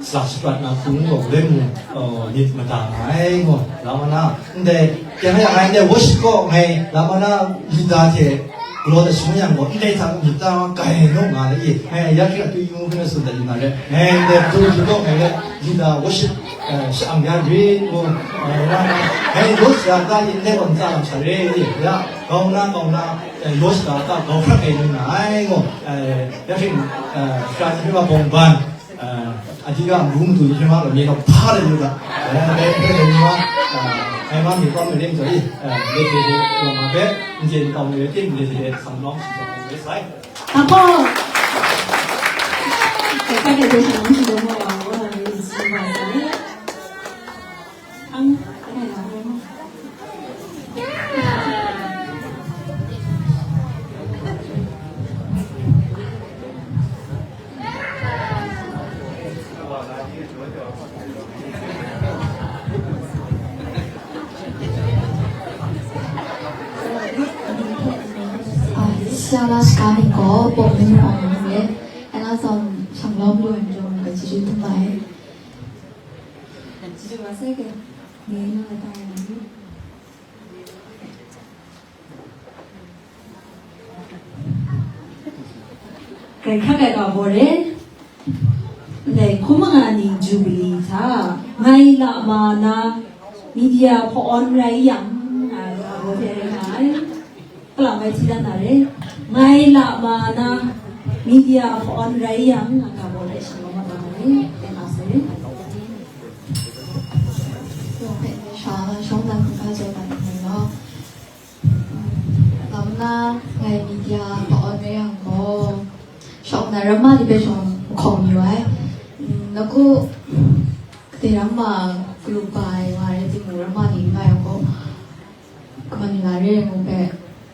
Sa shaprat na hpung gaw rai mu, uh, myit mada nga ai, ngu, la ma na, ndai, kyang ya ngai ndai worship kaw ngai, la ma na, Lida hte galaw dat shangun yang gaw, ndai hta myit ta gai naw nga le i, ngai ya hkrit atyu yu hkrit na tsun dat yu na re, ngai ndai hpung hpung kaw ngai le, Lida worship, uh, sha-ang ya ri, ngu, uh, la ma, ngai law sha ta i, ndai gaw ntsa lam sha re i, ya, kau na, kau na, eh, law sha ta, kau hkrat kau yu na ai, ngu, eh, ya hkrit, uh, shara ni hpe ma bawng ban, Eh, a di ga mung du ni hpe ma, mi gaw hpa de yu ga. Eh, dai hpe dai ni ma, eh, ai ma mi kawm mi ring zaw i, eh, le de de, gaw ma hpe, n chye n tau ni rai tim, le de de, sang nawng shi zaw ai sai. Apo! Kata kata shang shi zaw ma wa, wa, wa, wa, sai. Ang, Shalom, Shikami ko, Pom Min Hong Min, and also Shanglom Luan Jong, Jiu Tumbai. Chyeju wa sai, kai ni na la ta ya ni. Kai hkrak ai ga baw re. Ndai hkum anga ning Jubilee hta, ngai la ma na, media hpaw-awn rai yang, a, ga baw hte rai nga ai. Kalam bai hti dan na re. Ngai la ma na, media hpaw-awn rai yang, a, ga baw hte shang lawm mat na re. Teng a sai re. Yawng hpe ni sha na shawng dan hkungga jaw dan hkring law. Lam na, ngai media hpaw-awn rai yang gaw, shawng na ramma ni hpe shawng hkawng yu ai. Mm, na ku, kade ramma kalu ba ai wa rai timung, ramma ni n ga yang gaw, kaman ni la re ai ngu hpe,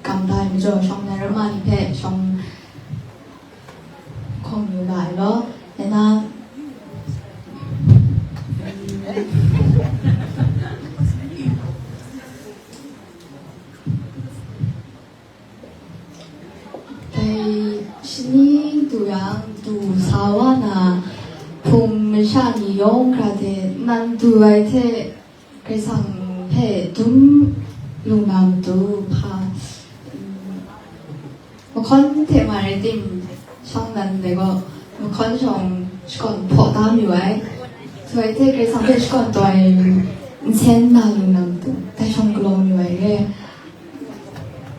kam da ai majaw, shawng na ramma ni hpe shawng hkawng yu ga ai law. Rai na, dai shani du yang, du sa wa na, hpung masha ni yawng hkra hte nan du ai hte, Karai Kasang hpe dum lu na matu hpa, mm, mahkawn hte mare ting, shawng nan dai gaw, mahkawn shawng shakawn hpaw da mayu ai. Shaloi hte Karai Kasang hpe shakawn taw ai nsen na lu na matu, dai shawng galaw mayu ai re.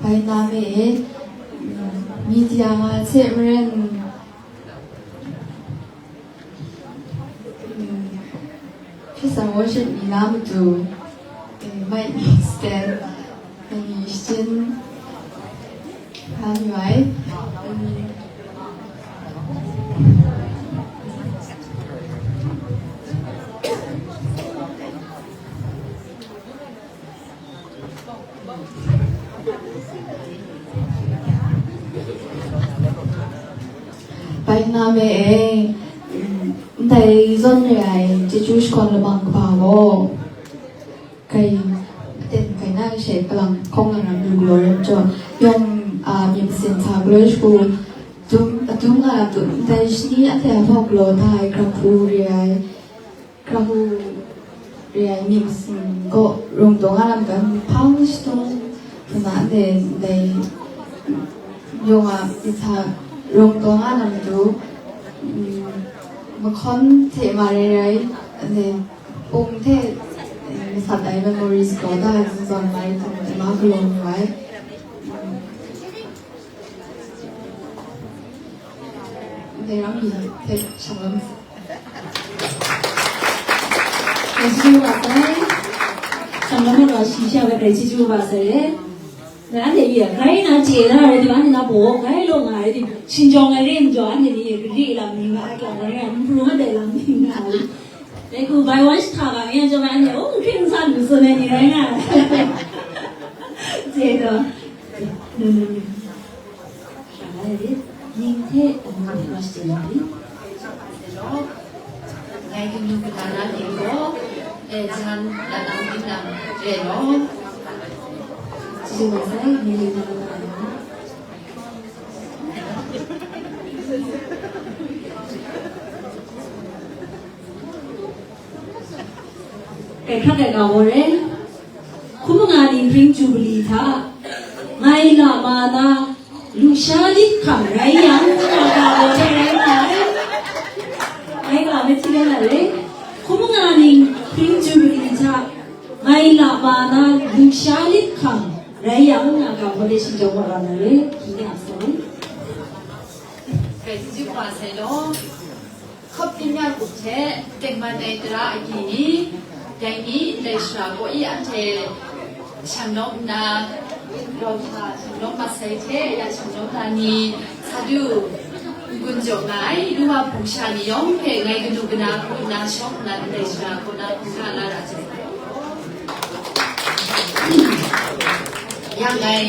Bai na me e, mm, media nga hte maren, mm, praise and worship ni na matu, eh, mic ni stand, ni shachyun, ram yu ai. Mm. Bai na me e, ndai zawn re ai chyeju shakawn lamang kaba gaw, kai aten kai na she kalang hkawng na ram lu galaw rai majaw, yawng, a, myit masin sa galaw shagu, dum, adum nga lam dum, ndai shani anhte a hpawng galaw da ai, grang hpu re ai, Kahu re ai myit masin gaw rung taw nga lam dan, hpang shadawn hpuna ndai, ndai yawng a myit hta rung taw nga lam du, mm, mahkawn hte mare rai, ndai pung hte, mm, masat ai memories gaw da ai zawn mai hta matu ma galaw lu ai. Mm. Ndai ram mi hte shang lam. Chyeju wa sai. Shang lam wa shi sha wa grai chyeju wa sai. Na anhte ni grai na chye na rai di, anhte na baw grai law nga rai di, shingjawng ai re n jaw, anhte ni gari lam ni nga ai, klang rai nga, n pru nga dai lam ni nga ai. Dai hku bai wan shi hta ga nga jaw, anhte, oh, hkring san lu tsun ai ni rai nga ai. Chye taw. No, no, no. Shalai rit, ning hte amu hte wa shaden ai. Ngai kanu kata na ning gaw, e jan, latang tinang re law. Chyeju wa sai, ngai kanu kata na. Kai hkrak ai ga gaw re. Hkum nga ning hpring Jubili hta, ngai la ma na, lusha lit hkam rai yang, nga ga gaw re rai nga ai. Ngai ga me hti rai na re. Hkum nga ning hpring Jubili hta, ngai la ma na, lusha lit hkam rai yang, nga ga gaw re shi jaw wa ra na re. Hpyi nga sai. Kai hpyi wa sai law. Hkawp tingyan up hte tengman ai tara agyi ni, dai ni ndai shara kaw i anhte shang nawng nna, grau hta shang nawng mat sai hte, ya shang nawng na ni, sa du, n-gun jaw nga ai, Ruma hpung sha ni yawng hpe ngai kanu kana hku nna shawng nna ndai shara kaw na hkungga la ra ai. Yang ngai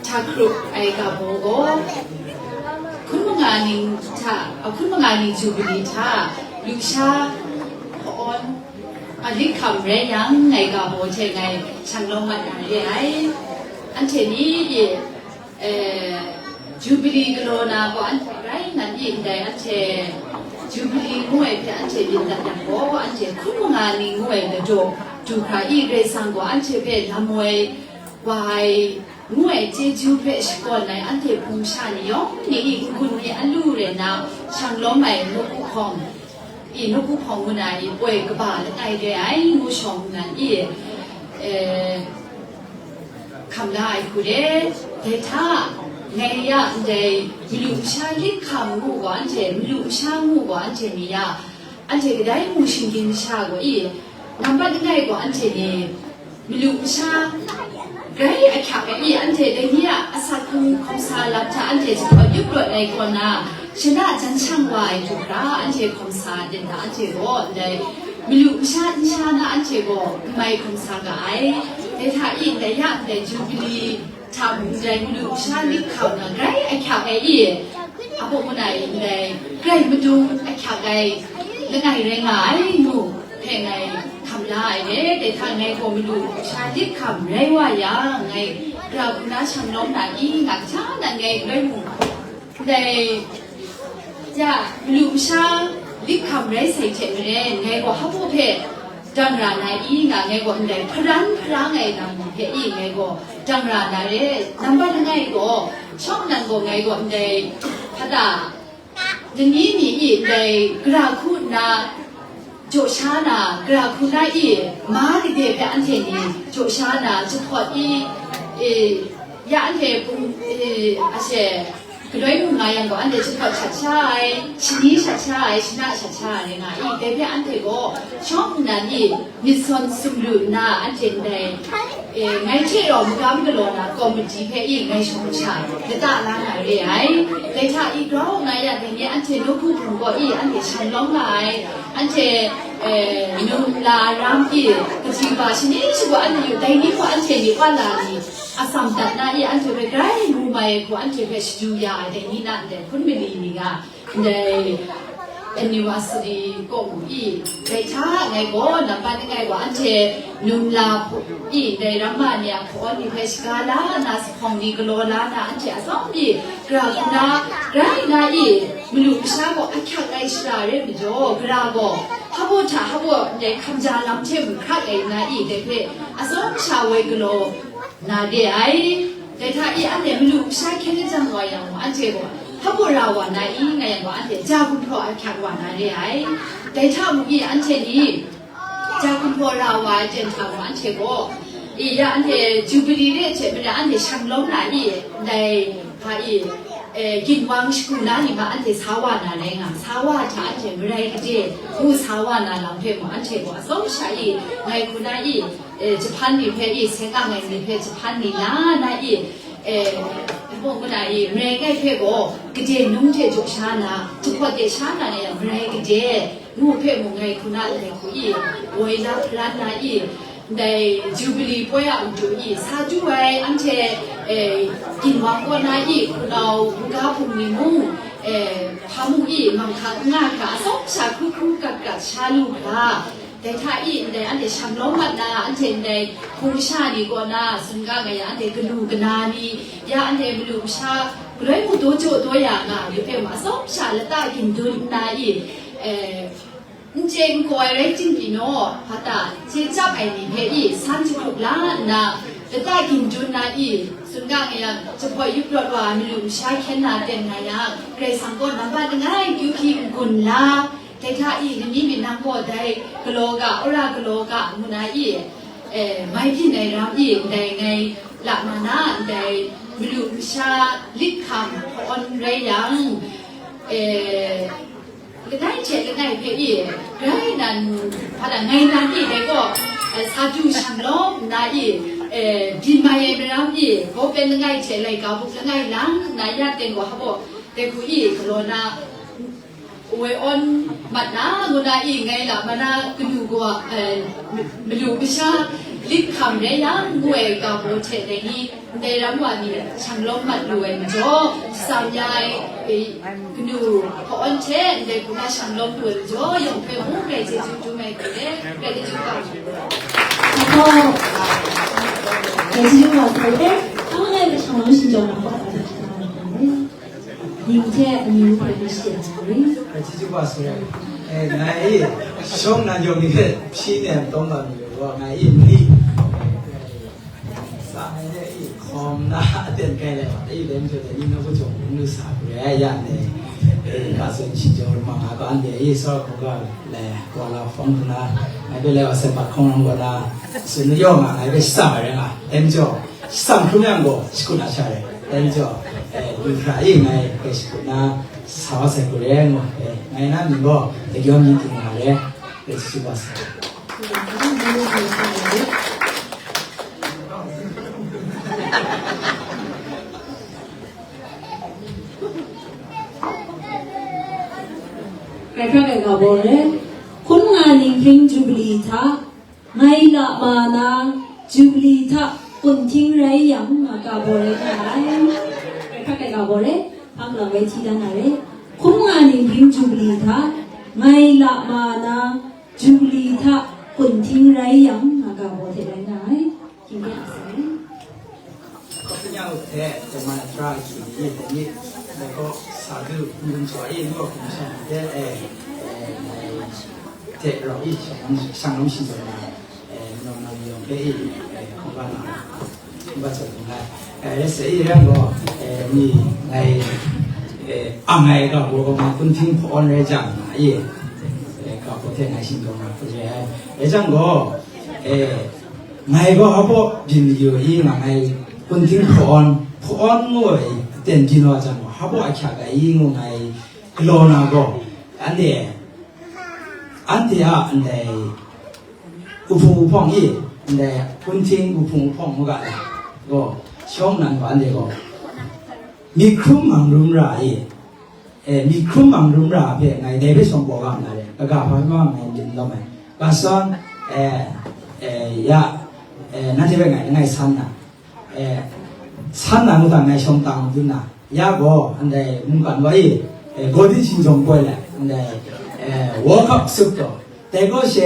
hta hkrup ai ga baw gaw, hkun manga ning hta, a hkun manga ning Jubili hta, lusha hpawn a lit hkam rai yang, ngai ga baw hte ngai shang lawm mat na re ai. Anhte ni, e, Jubili galaw na gaw anhte rai nan i ndai, anhte Jubili ngu ai hpe anhte myit dat yang gaw, anhte hkun manga ni ngu ai ladaw du hkra i, Karai Kasang gaw anhte hpe lam woi wa ai ngu ai chyeju hpe shakawn ai anhte hpung sha ni yawng ni i, n-gun ni alu rai nna shang lawm ai nawku hpawng i, nawku hpawng ngu na i, poi kaba langai re ai ngu shawng nnan i, e, hkam la ai hku re. Dai hta, ngai ya ndai malu masha lit hkam ngu gaw anhte, malu masha ngu gaw anhte ni ya, anhte kadai mung shinggyim masha gaw i, nambat langai gaw anhte ni malu masha grai ahkyak ai i, anhte dai ni a asak hkrung hkawm sa lam hta anhte jahpawt yup rawt ai kaw na, shana jan shang wa ai hku hkra, anhte hkawm sa ten hta anhte gaw ndai malu masha n sha na anhte gaw n mai hkawm sa ga ai. Dai hta i ndai ya ndai Jubili hta mung ndai malu masha lit hkam na grai ahkyak ai i, a bawng na i ndai grai madung ahkyak ai langai rai nga ai ngu hpe ngai hkam la ai re. Dai hta ngai gaw malu masha lit hkam rai wa yang, ngai gara hku na shang lawm na i, nga hkra nan ngai grai mung ndai ya, malu masha lit hkam rai sai hte maren, ngai gaw hpaw hpe dang ra na i, nga ngai gaw ndai hparan hparang ai lam hpe i, ngai gaw dang ra na re. Nambat langai gaw, shawng nnan gaw ngai gaw ndai hpata, nani ni i, ndai gara hku nna jaw sha na, gara hku na i, ma gade hpe anhte ni jaw sha na, jahpawt i, e, ya anhte pung, e, a she, galoi mung nga yang gaw, anhte jahpawt shat sha ai, shani shat sha ai, shana shat sha ai rai nga i, dai hpe anhte gaw shawng nnan i, myit sawn sumru nna, anhte ndai, e, ngai hte rau magam galaw na komiti hpe i, ngai shawng sha lata la na re ai. Dai hta i, grau nga ya dai ni anhte nawku hpung gaw i, anhte shang lawm nga ai, anhte, e, num la ram i, kaji ba shani shagu anhte yu, dai ni gaw anhte ni wa la ni, atsam dat na i, anhte hpe grai mu mai ai hku anhte hpe shadu ya ai dai ni na ndai hpun mali ni nga, ndai anniversary kaw mu i, dai hta ngai gaw nambat langai gaw anhte num la hpu i, ndai ramma ni a hpawn ni hpe shaga la nna, zuphpawng ni galaw la nna, anhte atsawm i, gara hku na, grai na i, malu masha gaw ahkyak ai shara re majaw, gara gaw hpabaw hta hpabaw ndai hkam ja lam hte mung hkrat ai nna i, dai hpe atsawm sha woi galaw na de ai. Dai hta i, anhte malu masha hkyen lajang wa yang gaw, anhte gaw hpabaw ra wa na i, nga yang gaw, anhte ja gumhpraw ahkyak wa na re ai. Dai hta mung i, anhte ni ja gumhpraw ra wa ai ten hta gaw, anhte gaw, i, ya anhte Jubili re hte maren anhte shang lawm na i, ndai hpa i, e, ginwang shagu na ni ma anhte sa wa na rai nga, sa wa hta anhte marai gade ngu sa wa na lam hpe mung, anhte gaw atsawm sha i, ngai hku na i, e, jahpan ni hpe i, seng ang ai ni hpe jahpan ni la na i, e, hpung ngu na i, marai ngai hpe gaw gade num hte jaw sha na, jahpawt de sha na, na yang marai gade ngu hpe mung ngai hku na ndai hku i, woi la hparan na i, ndai Jubili poi a matu i, sa du ai anhte, e, ginwang kaw na i, hpunau buga hpung ni mung, e, hpa mung i, manghkang n nga hkra, atsawm sha hkru hkru gat gat sha lu hkra, dai hta i, ndai anhte shang lawm mat na, anhte ndai hpung masha ni kaw na, tsun ga nga ya, anhte kanu kana ni, ya anhte malu masha galoi mung daw jaw daw ya nga, yu hpe ma atsawm sha lata ginjawng nna i, e, n chye n kaw ai rai tim pyi naw, hpa ta, chye chyap ai ni hpe i, san jahkrup la nna, lata ginjawng nna i, tsun ga nga yang, jahpawt yup rawt wa ai malu masha hkyen na ten nga yang, Karai Kasang gaw nambat langai kyu hpyi n-gun la, dai hta i, nani myit nang gaw dai galaw ga, wora galaw ga, ngu na i, e, mai byin ai ram i, ndai ngai la ma na, ndai malu masha lit hkam hpawn rai yang, e, langai hte langai hpe i, grai nan, hpa na, ngai nan i, dai gaw, e, sa du shang lawm nna i, e, byin mai ai maram i, gaw pen langai hte laika buk langai lang nna ya ten gaw, hpa gaw, dai hku i, galaw na, woi awn mat na, ngu na i, ngai la ma na kanu gaw, e, malu masha lit hkam rai yang, ngu ai ga baw hte dai ni, ndai ram wa ni shang lawm mat lu ai majaw, shatsam ya ai, e, kanu hpawn hte ndai hku na shang lawm lu ai majaw, yawng hpe mung grai chyeju dum ai hku le, grai chyeju kau. Hpa, grai chyeju kau hte, a langai hpe shang lawm shinggyawng na hpa hta hta hta hta hta. Ning hte amyu hpe n shade na ri? Hkristu Wa Sara, eh, ngai shawng na yawng ni hpe hpyi ne tawn nga mi wa, ngai ni sa ai de i hkawm na aten kai lai wa, i dem jo de ni na ku jong n lu sa ku re ya ne. Eh, ka sun shi jong ma nga ko an de i sa ko ga lai wa la fong na, ngai be lai wa se pa khong rong wa na, sun yo ma ngai be sa ma re nga, dem jo. Shang hkrum yang gaw, shakut a sha rai. Dai majaw, eh, lu hkra e ngai hpe shakut na, sa wa sai hku re ngu, eh, ngai na mying gaw, dagyaw mi ting nga re, rai chyu wa sai. Rai hkra rai ga bore, hkun nga ninghpring Jubili hta, ngai la ma na, Jubili hta kunhting rai yang, nga ga bore hta ai. Rai hkra rai ga bore, hpang lang rai hti dan na re. Hkun nga ninghpring Jubili hta, ngai la ma na, Jubili hta kunhting rai yang, nga ga bore hte rai nga ai. Hkying hte a sai. Hkawhkanya hte Jamai Tara Akyi ni, dai ni, dai gaw sa du, n-gun shawa e, n-gaw hkum shan hte, eh, eh, hte rau i, shang, shang lam shi zawn na, eh, nau nau yawng hpe i, eh, hkungga na, hkungga zawn hkungga, eh, se i ran gaw, eh, ni ngai, eh, ang ai ga gaw ma kunhting hpawn rai jang na i, eh, ga gaw hte ngai shingkawm na hku re ai. Rai jang gaw, eh, Ngai gaw hpa baw byin yu i nga ngai, kunhting hpawn, hpawn ngu ai aten byin wa jang gaw, hpa baw ahkyak ai i ngu ngai galaw na gaw, anhte, anhte a ndai uhpung uhpawng i, ndai kunhting uhpung uhpawng ngu ga ai gaw, shawng nnan gaw anhte gaw myit hkrum mang rum ra i, Eh, myit hkrum mang rum ra hpe ngai dai hpe shawng paw ga nna re, kaga hpa hpe mung ngai myit n lawm ai. Ga sawn, eh, eh, ya, eh, nanhte hpe ngai langai san na, eh, san na ngu hta ngai shawng tang dun na, ya gaw, ndai mungkan wa e, eh, Golden Shingjawng poi let, ndai, eh, World Cup sup taw, dai gaw she,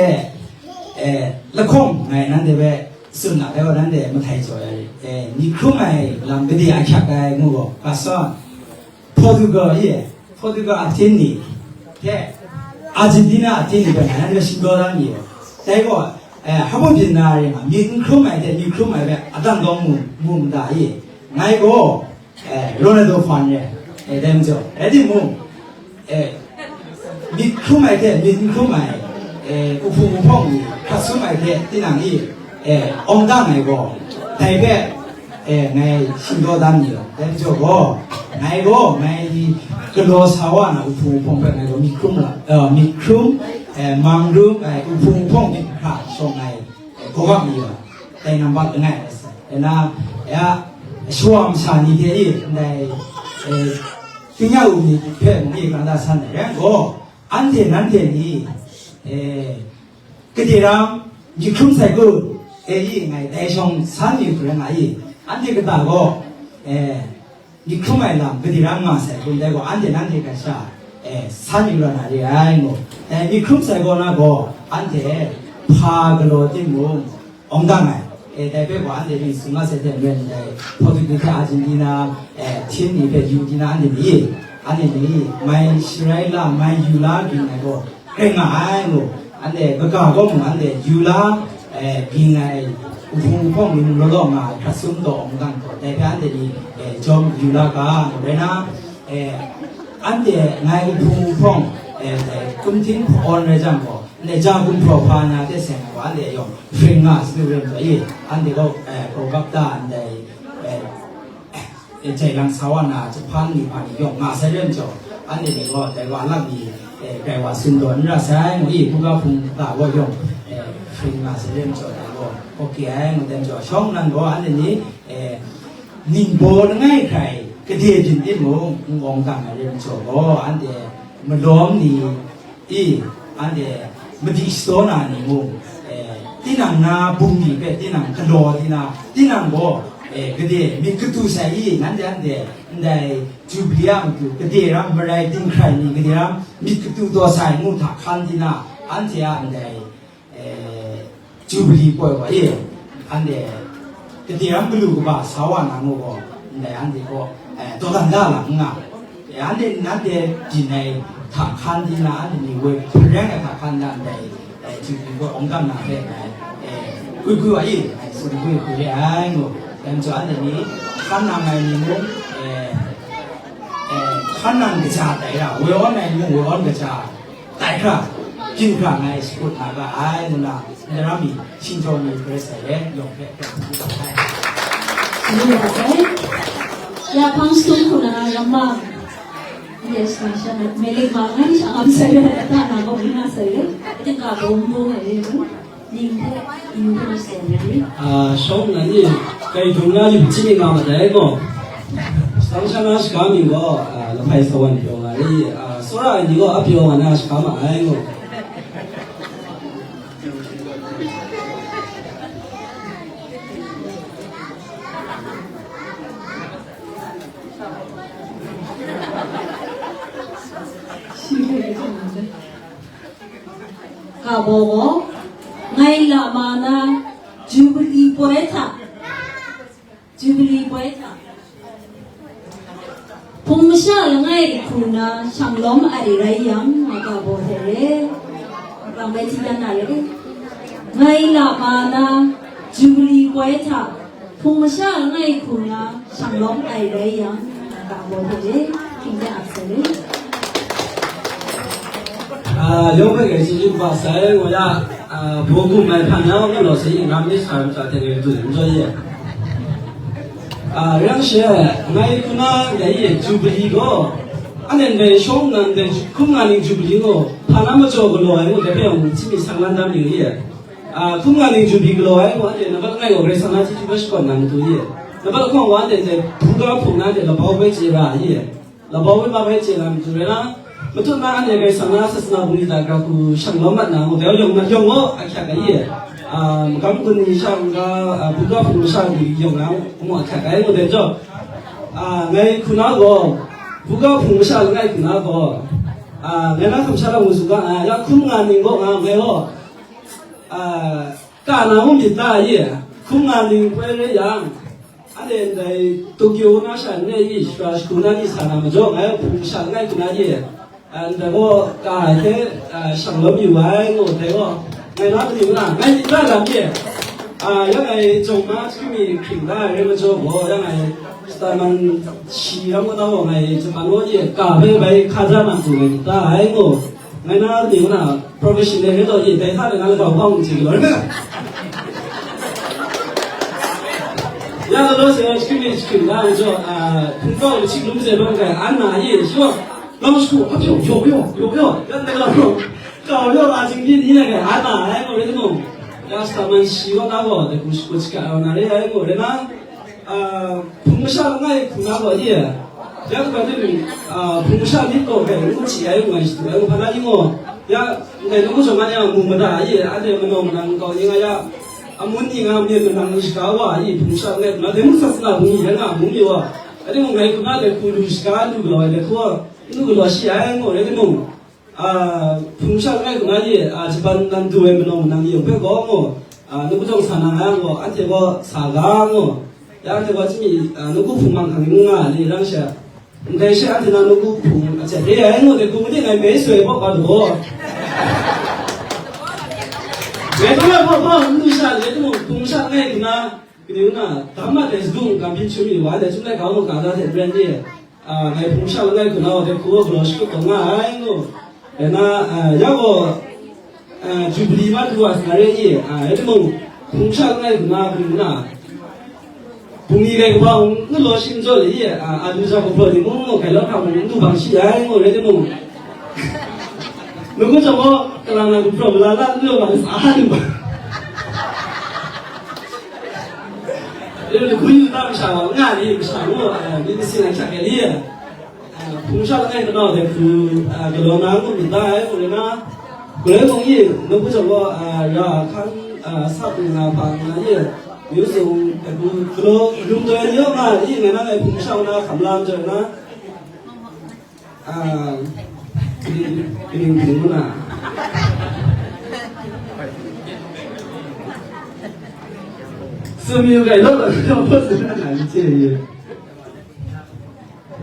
eh, lahkawng ngai nanhte hpe tsun na, dai gaw nanhte mahtai jaw ya rit, eh, myit hkrum ai lam gade ahkyak ai ngu gaw, ga sawn, Portugal e, Portugal a team ni hte Argentina a team ni hpe ngai nanhte shingdaw dan mi ai. Dai gaw, eh, hpa baw byin na re nga, myit n hkrum ai hte myit hkrum ai hpe adan dawng mu, mu n ta i? Ngai gaw, eh, Ronaldo fan re, eh, dai majaw, rai timung, eh, myit hkrum ai hte myit n hkrum ai, eh, uhpung uhpawng ni hkrat sum ai hte tinang i, eh, awng dang ai gaw, dai hpe, eh, ngai shingdaw dan ni law, dai majaw gaw, ngai gaw, ngai galaw sa wa na uhpung uhpawng hpe ngai gaw myit hkrum la, eh, myit hkrum, eh, mang rum ai uhpung uhpawng myit hkra shawng ai, eh, gawgam ni law, dai nambat langai ai sai. Dai na, ya, shawa masha ni hte i, ndai, eh, Kenya u ni hpe mung i kang da san ai rai gaw, anhte nanhte ni, eh, gade ram myit hkrum sai kun, e i ngai dai shawng san yu hkra nga i, anhte kata gaw, eh, myit hkrum ai lam gade ram nga sai kun, dai gaw anhte nanhte hkra sha, eh, san yu la na re ai ngu. Dai myit hkrum sai kaw na gaw, anhte hpa galaw timung, awng dang ai. E, dai hpe gaw anhte ni tsun nga sai hte maren, dai Portugal hte Argentina, e, team ni hpe yu di na anhte ni, anhte ni mai sharai la, mai yu la byin ai gaw, rai nga ai ngu, anhte kaga gaw mung anhte yu la, e, byin ai, uhpung uhpawng ni mung law law nga ai hkrat sum taw awng dang gaw, dai hpe anhte ni, e, jawm yu la ga, ngu rai na, e, anhte ngai uhpung uhpawng, e, dai kunhting hpawn rai jang gaw, Ndai ja gumhpraw hpa na hte seng ai wa, anhte yawng hpring nga ai salu rim taw i, anhte gaw, eh, grau gap ta ndai, eh, eh, jai lang sa wa na, jahpan ni hpa ni yawng nga sai rim jaw, anhte ni gaw dai wa lak ni, eh, grai wa tsun taw n ra sai, ngu i, hkungga hpung ta gaw yawng, eh, hpring nga sai rim jaw, dai gaw, oke ai, ngu dan jaw, shawng nnan gaw, anhte ni, eh, ningbaw langai hkrai, gade byin timung, n awng dang ai rim jaw gaw, anhte malawm ni, I, anhte madi shadaw na ni mung, eh, tinang na bungli hpe tinang galaw di na, tinang gaw, eh, gade myit katu sai i, nanhte anhte ndai Jubili a matu gade ram marai dinghkrai ni gade ram myit katu taw sai ngu hta hkan di na, anhte a ndai, eh, Jubili poi gaw e, anhte gade ram galu kaba sa wa na ngu gaw, ndai anhte gaw, eh, dawdan da lam n nga, e, Anhte nanhte byin ai hta hkan di na, anhte ni woi hpareng ai hta hkan na ndai, eh, Jubilee gaw awng gam na hpe ngai, eh, gwi gwi wa i, ngai tsun gwi gwi re ai ngu. Dai majaw anhte ni hkan nang ai ni mung, eh, eh, hkan nang kaja tai ra, woi awn ai ni mung woi awn kaja tai hkra, byin hkra ngai shakut na ga ai ngu na, Ndara mi, Hkinjawng mi, Karen sai le yawng hpe, hpe, hpe, hpe, hpe. Salu wa sai. Ya hpang sum hku na ramma. Yes, na sha na, melik ma ngai ni sha am sai le, ta na ko ni na sai le. Ati ka bom bom ai le. Ning hte, ning hte na sai le. Ah, shawng na ni, kai dung na li chi ni nga ma dai ko. Sang sha na shaka mi ko, ah, la phai sa wan pyo nga ni, ah, sora ni ko, a pyo nga na shaka ma ai ko. Ka baw gaw, ngai la ma na Jubilee poi hta, Jubilee poi hta, hpung masha langai hku na shanglawm ai rai yang, nga ga baw hte re, rang bai hti dan na re, ngai la ma na Jubilee poi hta, hpung masha langai hku na shanglawm ai rai yang, nga ga baw hte re, hkying de ap sai re. Ah, yawng hpe grai chyeju kaba sai, ngu ya, ah, baw gum ai hpan ya, ngu law sai, nram ni sa ram sa teng rai du, n jaw ye. Ah, yang she, ngai hku na, ya ye, Jubilee gaw, anhte ndai shawng nnan ndai hkum nga ning Jubilee gaw, hpa na majaw galaw ai ngu, dai hpe yawng chyi mi sang lan dam yu ye. Ah, hkum nga ning Jubilee galaw ai ngu, anhte nambat langai gaw Karai Kasang na chyeju hpe shakawn na matu ye. Nambat lahkawng wa anhte ndai buga hpung na hte labau bai chye ra ye. Labau bai ma bai chye na matu rai na, matut na anhte Karai Kasang na sasana bungli hta gara hku shanglawm mat na ngu, dai yawng na yawng gaw ahkyak ai ye. Ah, magam gun ni sha n-ga, ah, buga hpung masha ni yawng na mung ahkyak ai ngu, dai majaw, ah, ngai hku na gaw, buga hpung masha langai hku na gaw, ah, ngai na hkam sha lam ngu tsun ga, ah, ya hkum nga ning gaw nga, ngai gaw, ah, ka na ngu myit ta ye, hkum nga ning poi rai yang, anhte ndai Tokyo na sha n re i, shara shagu na ni sa na majaw, ngai hpung masha langai hku na ye, ah, ndai gaw ka ai hte, ah, shanglawm yu ai ngu, dai gaw, ngai na kani ngu na, ngai myit ta lam ye, ah, ya ngai jawng na chyumi hkring da ai rai majaw gaw, ya ngai shata man shi ram kau na gaw, ngai Japan gaw ye, ka bai bai hka ja na hku ngai myit ta ai ngu, ngai na kani ngu na, professional rai taw ye, dai hta de na lagaw hpawng n chye galaw rai. Ya law law se, shikrim ni shikrim ga, njo, ah, hpung kau hkying lum ze bang kai, an na ye, shi gaw, nang shagu, a pyaw, pyaw, pyaw, pyaw, pyaw, yan dai galaw, kau yaw a jing byin ni na kai, an na ai gaw rai timung, ya shata man shi gaw na gaw, dai hku shagu shaka ai wa na re ai gaw rai na, ah, hpung masha langai hku na gaw ye, ya kabai ni, ah, hpung masha myit gaw hpe ngu hti ai, ngu ai shadu ai, ngu hpa na ni gaw, ya, ndai nawku jaw man yang mu mada ai, anhte manaw manang nkau ni nga ya, amun ni nga myen manang ni shaga wa ai, hpung masha langai hku na, dai mung sasana bungli rai nga, mu mi wa, anhte mung ngai hku na dai hku lu shaga lu galaw ai, dai hku, n lu galaw shi ai, ngu rai timung, ah, hpung masha langai hku na ye, ah, Japan nan du ai manaw manang yawng hpe gaw, ngu, ah, nawku jawng sa na nga yang gaw, anhte gaw sa ga, ngu, ya anhte gaw chyami, ah, nawku hpung mang hkang n nga ai ni rang sha, ndai she anhte na nawku hpung a hte re ai, ngu, dai hku made ngai mei soi ai baw ga daw. Ngai hpung ai baw baw n lu sha, rai timung, hpung masha langai hku na, kani ngu na, dam mat ai sadung, kam hpyin chyum mi wa, dai chyum lai ga mu ga da hte n rai ni? Ah, ngai hpung masha langai hku na, dai hku gaw galaw shakut taw nga ai, ngu. Rai na, ah, ya gaw, ah, Jubilee ma du wa sa na re i, ah, rai timung, hpung masha langai hku na, hpung na, bungli rai kaba hpung, n galaw shi n jaw li, ah, a du ja gumhpraw ni mung, ngu, hkai lawt hkra mung, n du bang shi ai, ngu, rai timung, nawku jawng gaw, kalang na gumhpraw mala la n lu ma, sa lu ma. Rai timung, hpung yu ta masha gaw, nga li, masha ngu, ah, myit masin ai hkyak ai li, ah, hpung masha langai kanaw dai hku, ah, galaw na ngu myit ta ai, ngu rai na, galoi mung e, nawku jawng gaw, ah, ra hkan, ah, sa pru na hpa nga ye, myu sung dai hku galaw lum doi ni yaw nga i, ngai na ngai hpung masha na hkam la n jaw na, ah, kaning, kaning, kaning ngu na. Sumyu gai law law, law, law, law, law, law, law,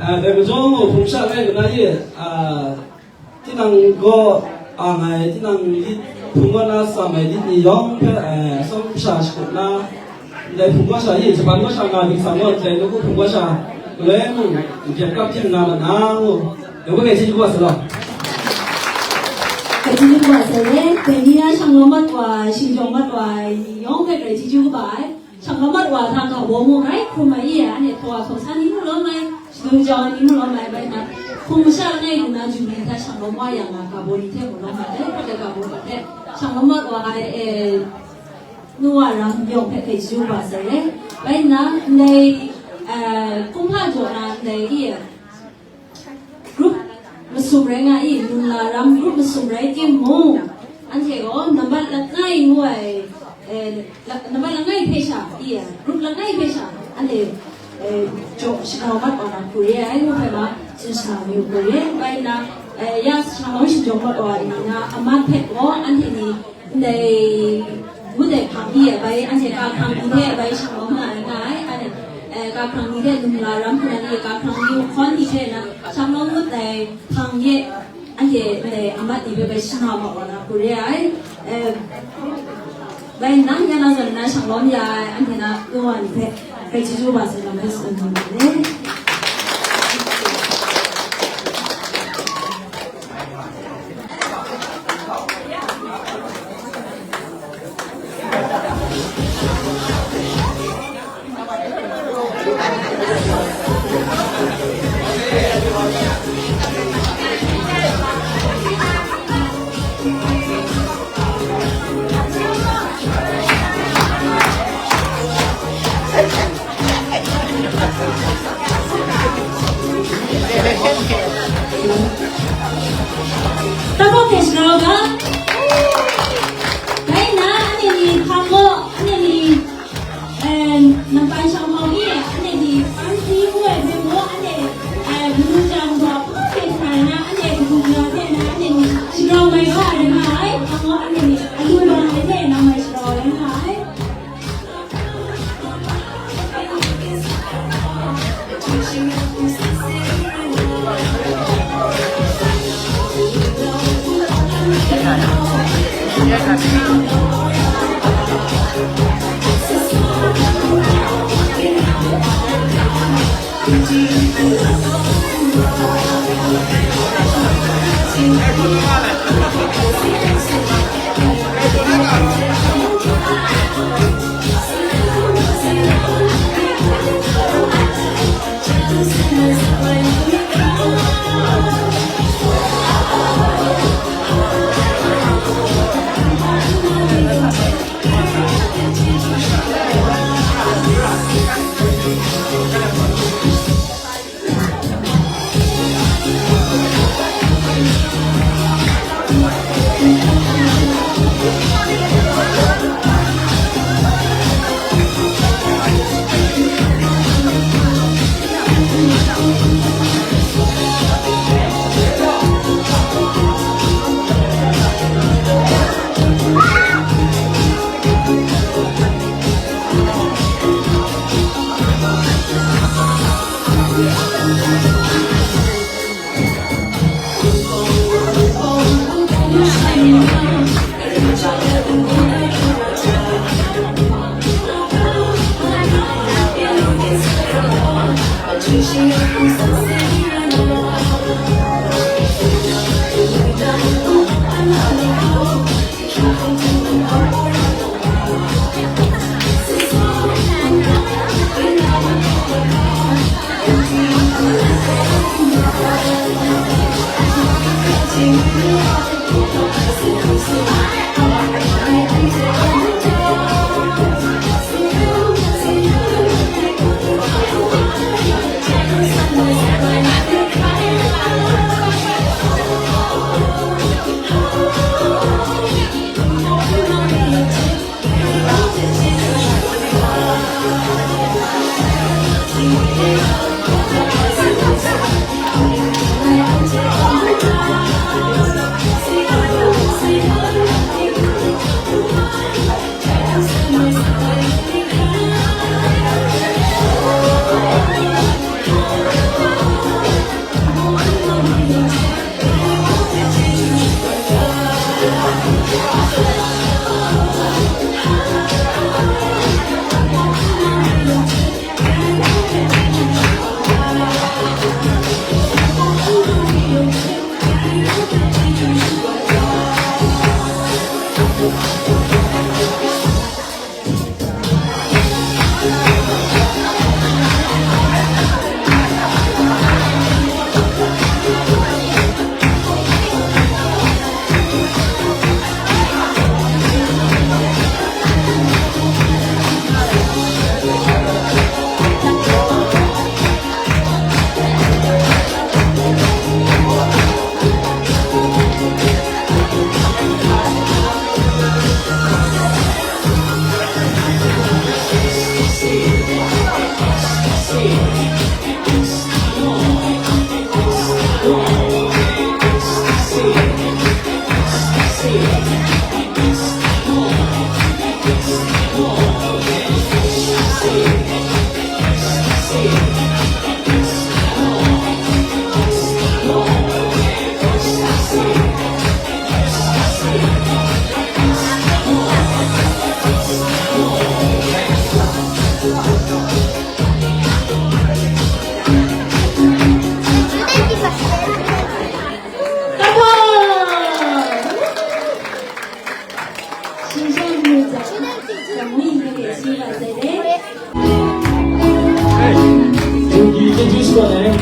law, A, dai majaw gaw hpung sha rai nna ye, a, tinang gaw ang ai, tinang lit hpung gaw na tsam ai lit ni yawng hpe, a, atsawm sha shakut na, ndai hpung gaw sha ye, Japan gaw sha nga myit sang gaw, ndai nawku hpung gaw sha, galoi mung, n-gyep kap hpyi nna mat na, ngu, dai gaw, ngai chyeju wa sa law. Ngai chyeju wa sa le, dai ni na shang lawm mat wa, shingtawng mat wa, yawng hpe ngai chyeju kaba ai. Shang lawm mat wa hta ga baw mu rai hkrum ai i, anhte htaw a hkawm san ni mu lawm ai, shadum jau ai ni mu lawm ai, bai nna, hpung masha langai lu na ju ni hta shang lawm wa yang a, ga baw ni hte mu lawm ai, dai hprat ai ga baw ni hte shang lawm mat wa ai, e, nu wa ram yawng hpe hkrai chyeju kaba sai re. Bai nna, ndai, e, kumhpa jaw na ndai i, group masum rai nga i, num la ram group masum rai timung, anhte gaw nambat langai ngu ai, eh, la-, nambat langai hpe sha, i, group langai hpe sha, anhte, eh, jaw shanau mat wa na hku re ai, ngu hpe ma, tsun sha mayu hku re ai. Bai nna, eh, ya shanau shingtawng mat wa ni na, amat hpe gaw, anhte ni, ndai ngut ai hpang ni e bai, anhte ga hkrang ni hte bai shang lawm nga ai nga ai, anhte, eh, ga hkrang ni hte num la ram hkuna ni, ga hkrang ni hkawn ni hte na shang lawm ngut ai hpang ye, anhte ndai amat ni hpe bai shana ma wa na hku re ai, eh, bai nang ya na zawn na shang lawm ya ai, anhte na nu wa ni hpe bai chyeju ba sai lam hpe tsun nga ai. Tabaw hte sharau ga. Dai na, anhte ni hkang gaw, anhte ni, eh, nampai shang hkau ni, anhte ni, pang si ngu ai hpe gaw, anhte, eh, manu jang gaw, hpa hte sa na, anhte kabu gara hte na, anhte ni, sharau mai ga ai nga ai, hkang gaw, anhte ni, alu lawng ai hte nang mai sharau ai nga ai.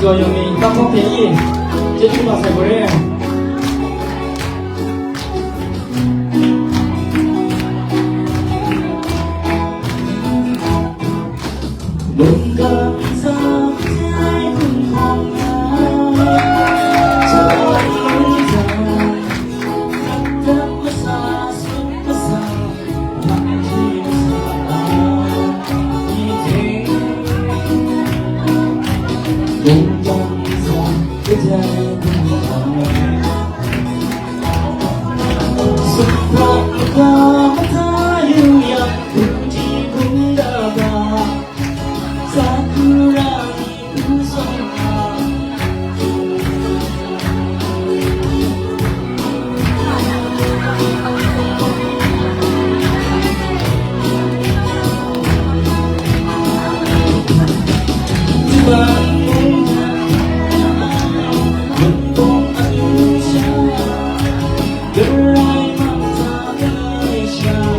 Yawng yawng ni, kap hkawk hte i, chyeju ma sai gaw re. Mungga ntsa jai hkun hkawng na, jai hkun hkawng na, hkrak hkrak masa sut masa, hkrak hkrak masa, hkrak hkrak masa, mungga ntsa jai hkun hkawng na. Sumhpraw maka mata yu yang, hpungji hpungda ga, sakura ni n sawng ai. Tuban mung, mung bawng a yu sha, Karai Kasang a rai sha,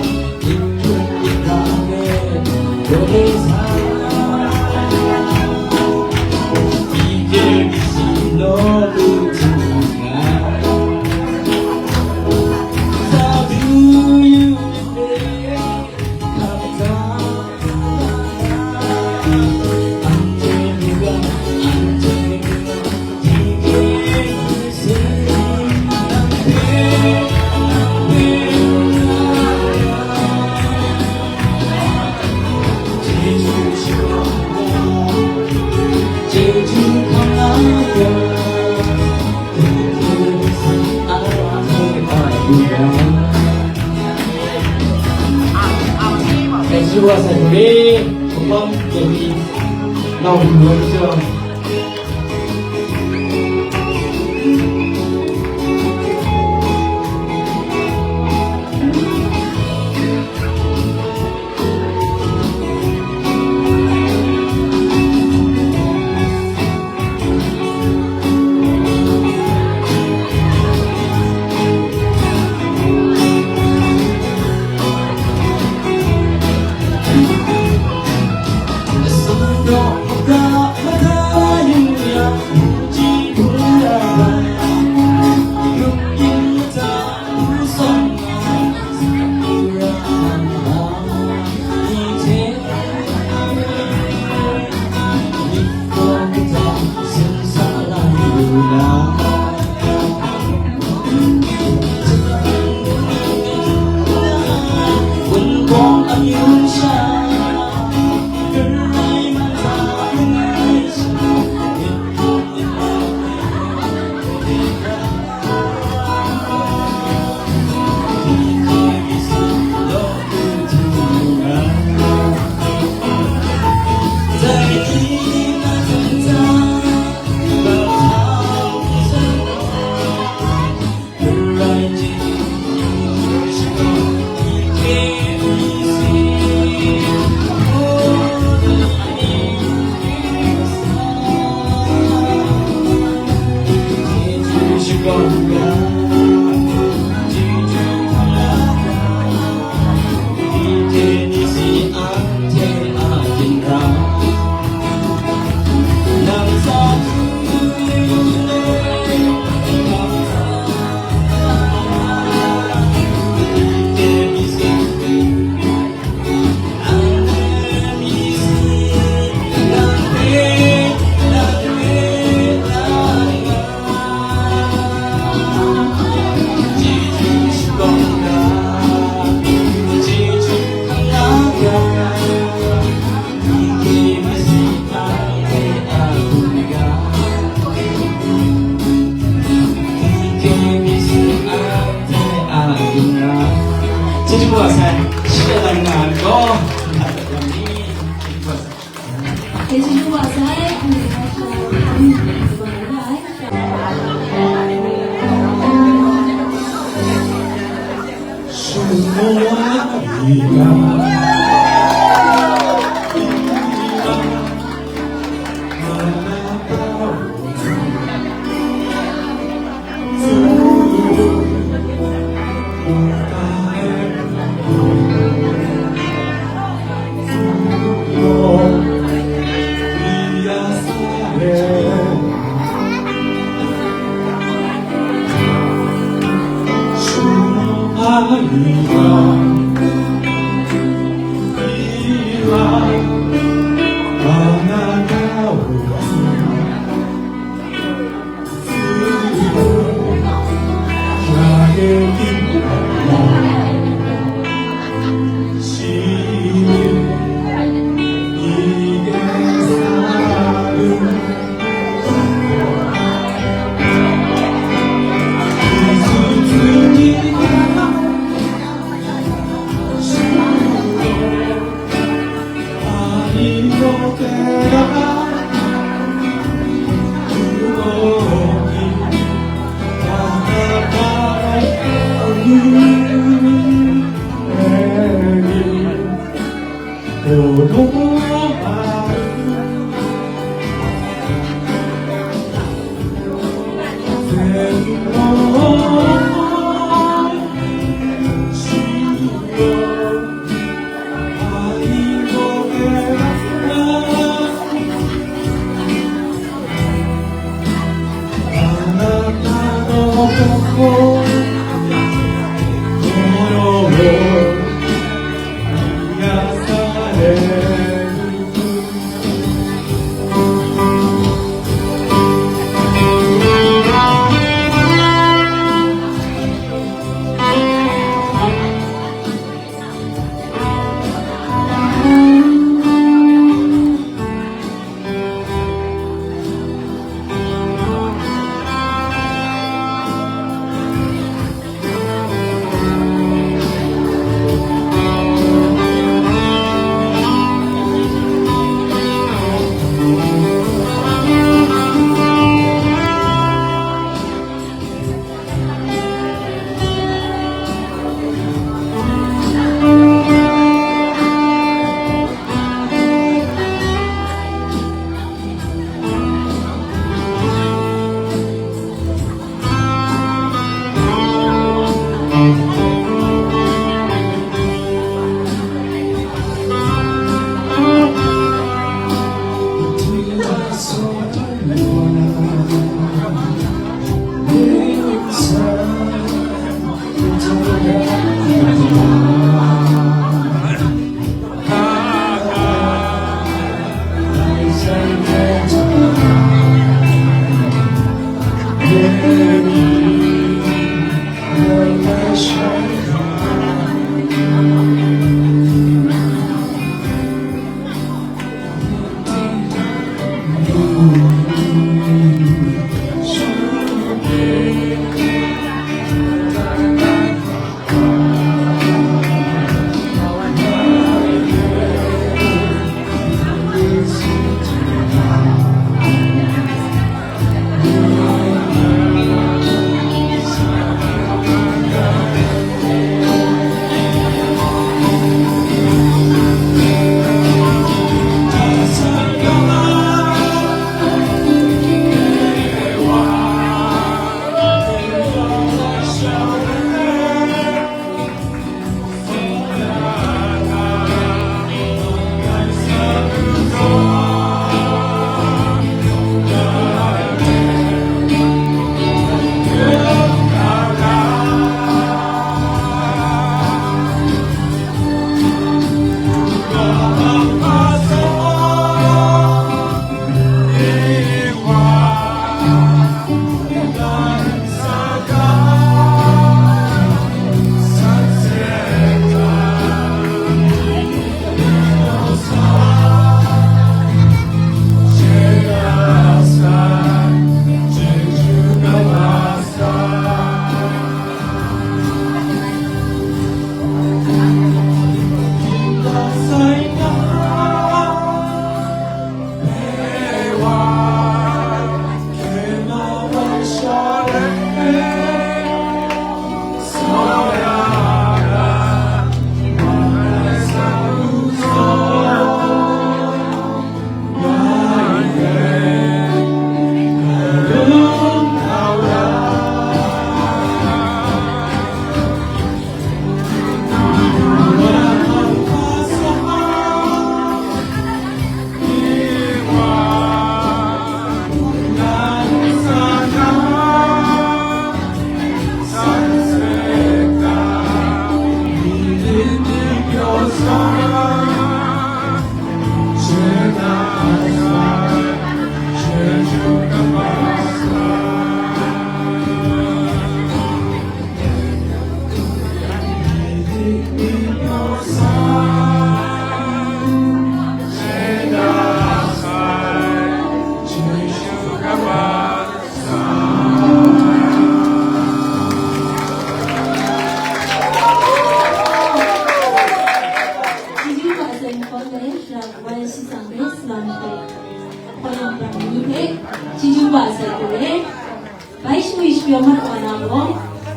Shingwi shapyaw mat wa na gaw,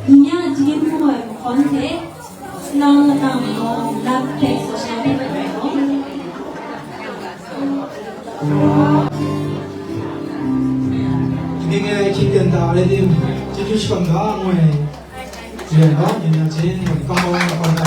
nnya jahkyin hkrum ai mahkawn hte, salang latang gaw, lat hpe tsaw sha hpe rai gaw. Ning e hkying ten da ai tim, chyeju shakawn ga, ngu ai. Yen gaw, yin yang chin, kau kau na kau na.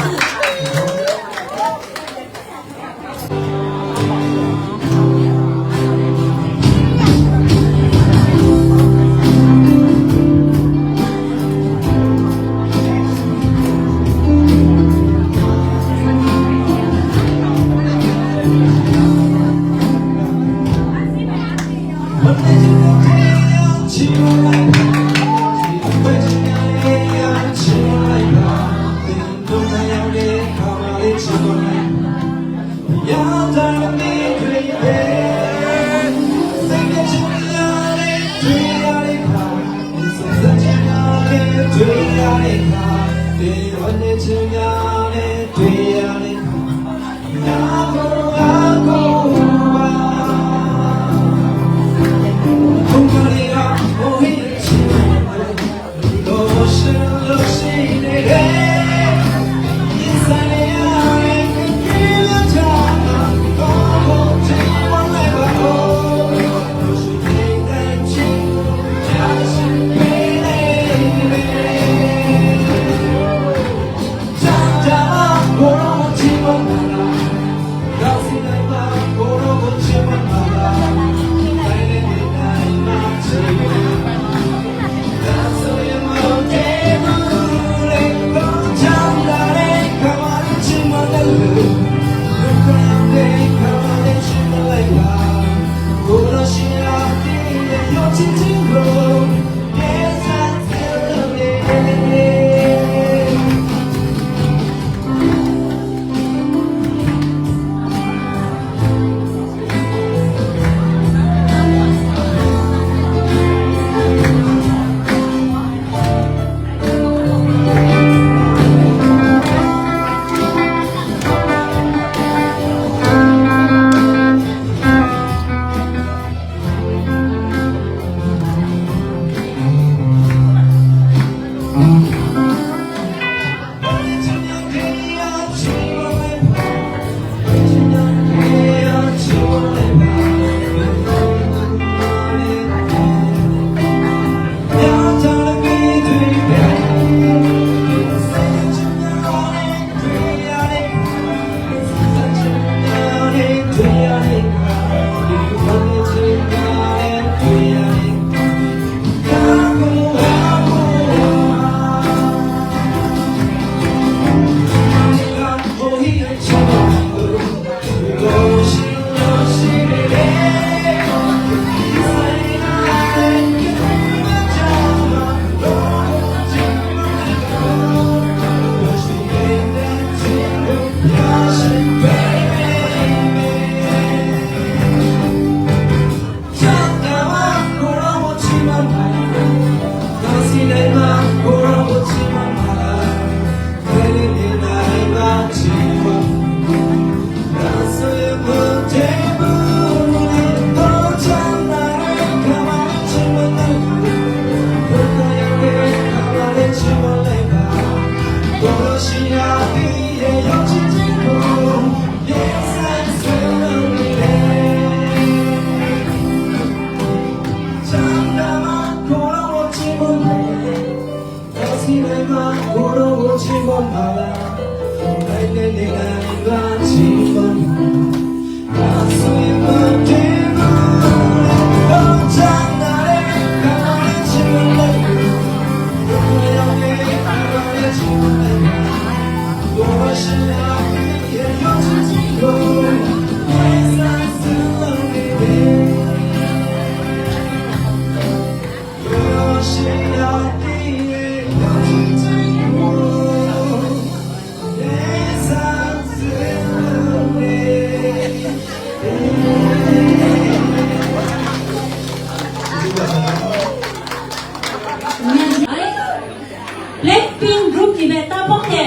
Blackpink group ni hpe ta hpawng hte,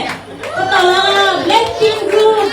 kata la, Blackpink group.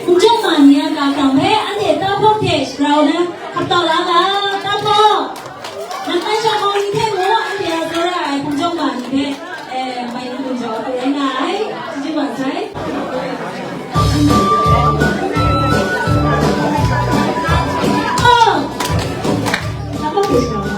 Hpung chyawm ma ni a ga hkrang hpe anhte tahpawk hte grau na hkap tau la ga, tahpawk. Nang tai sha hkawng ni hte mung anhte a tsawra ai hpung chyawm ma ni hpe, eh, mai ni hpung jau hku rai nga ai, chyeju wa sai. Oh! Tahpawk hte grau na.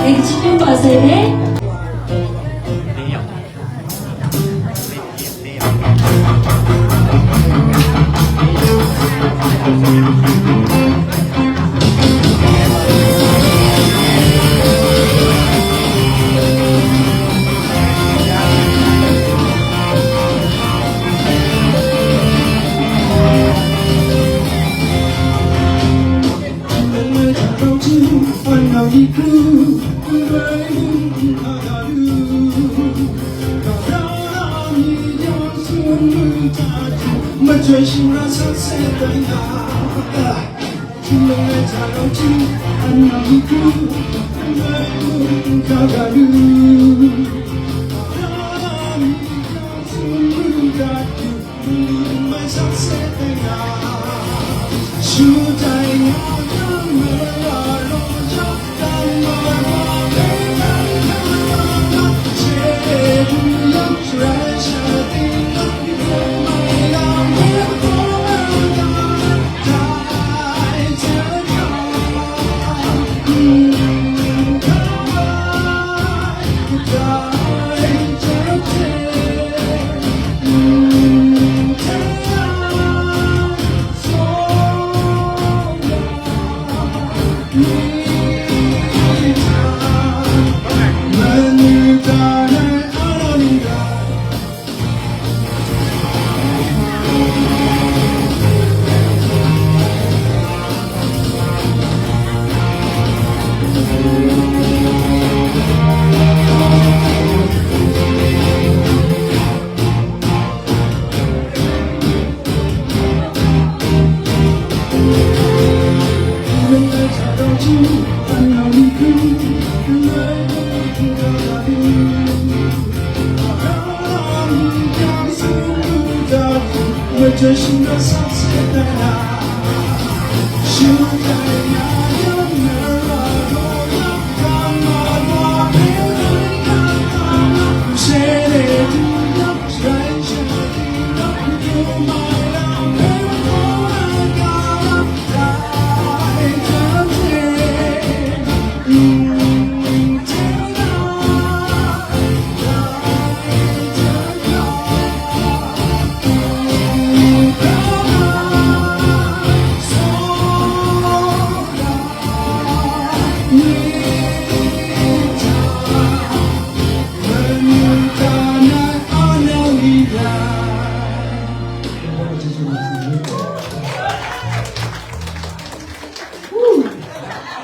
Executive Pastor ne.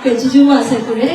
Kei chyeju wa sai kore.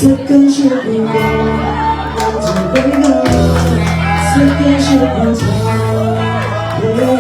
Second should be wrong, not to bring up. Second should be wrong, yeah.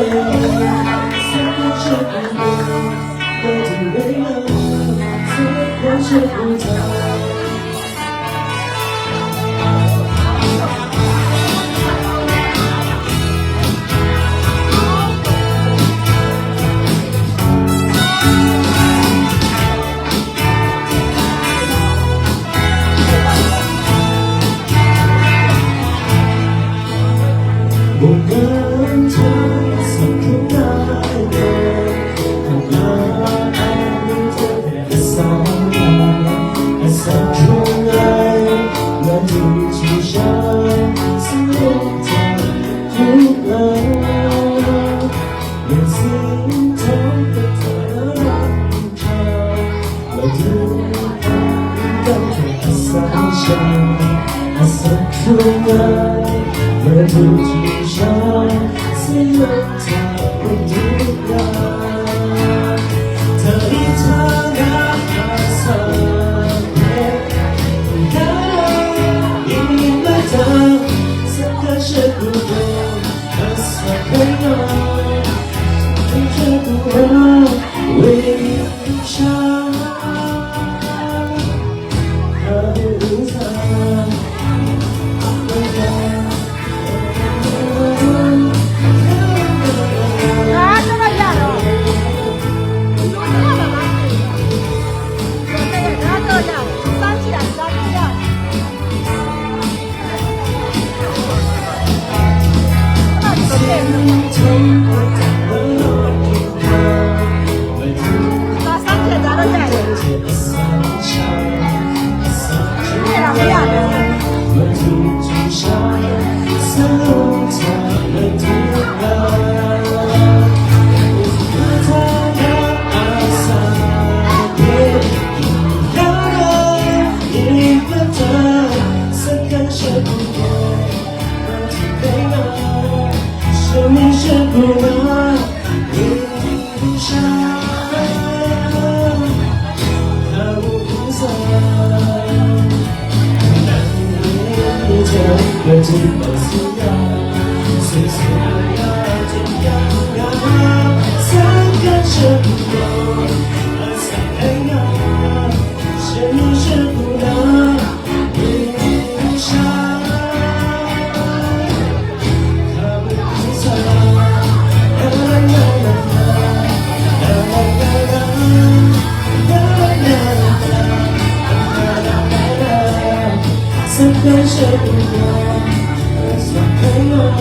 Second should be wrong, not to bring up.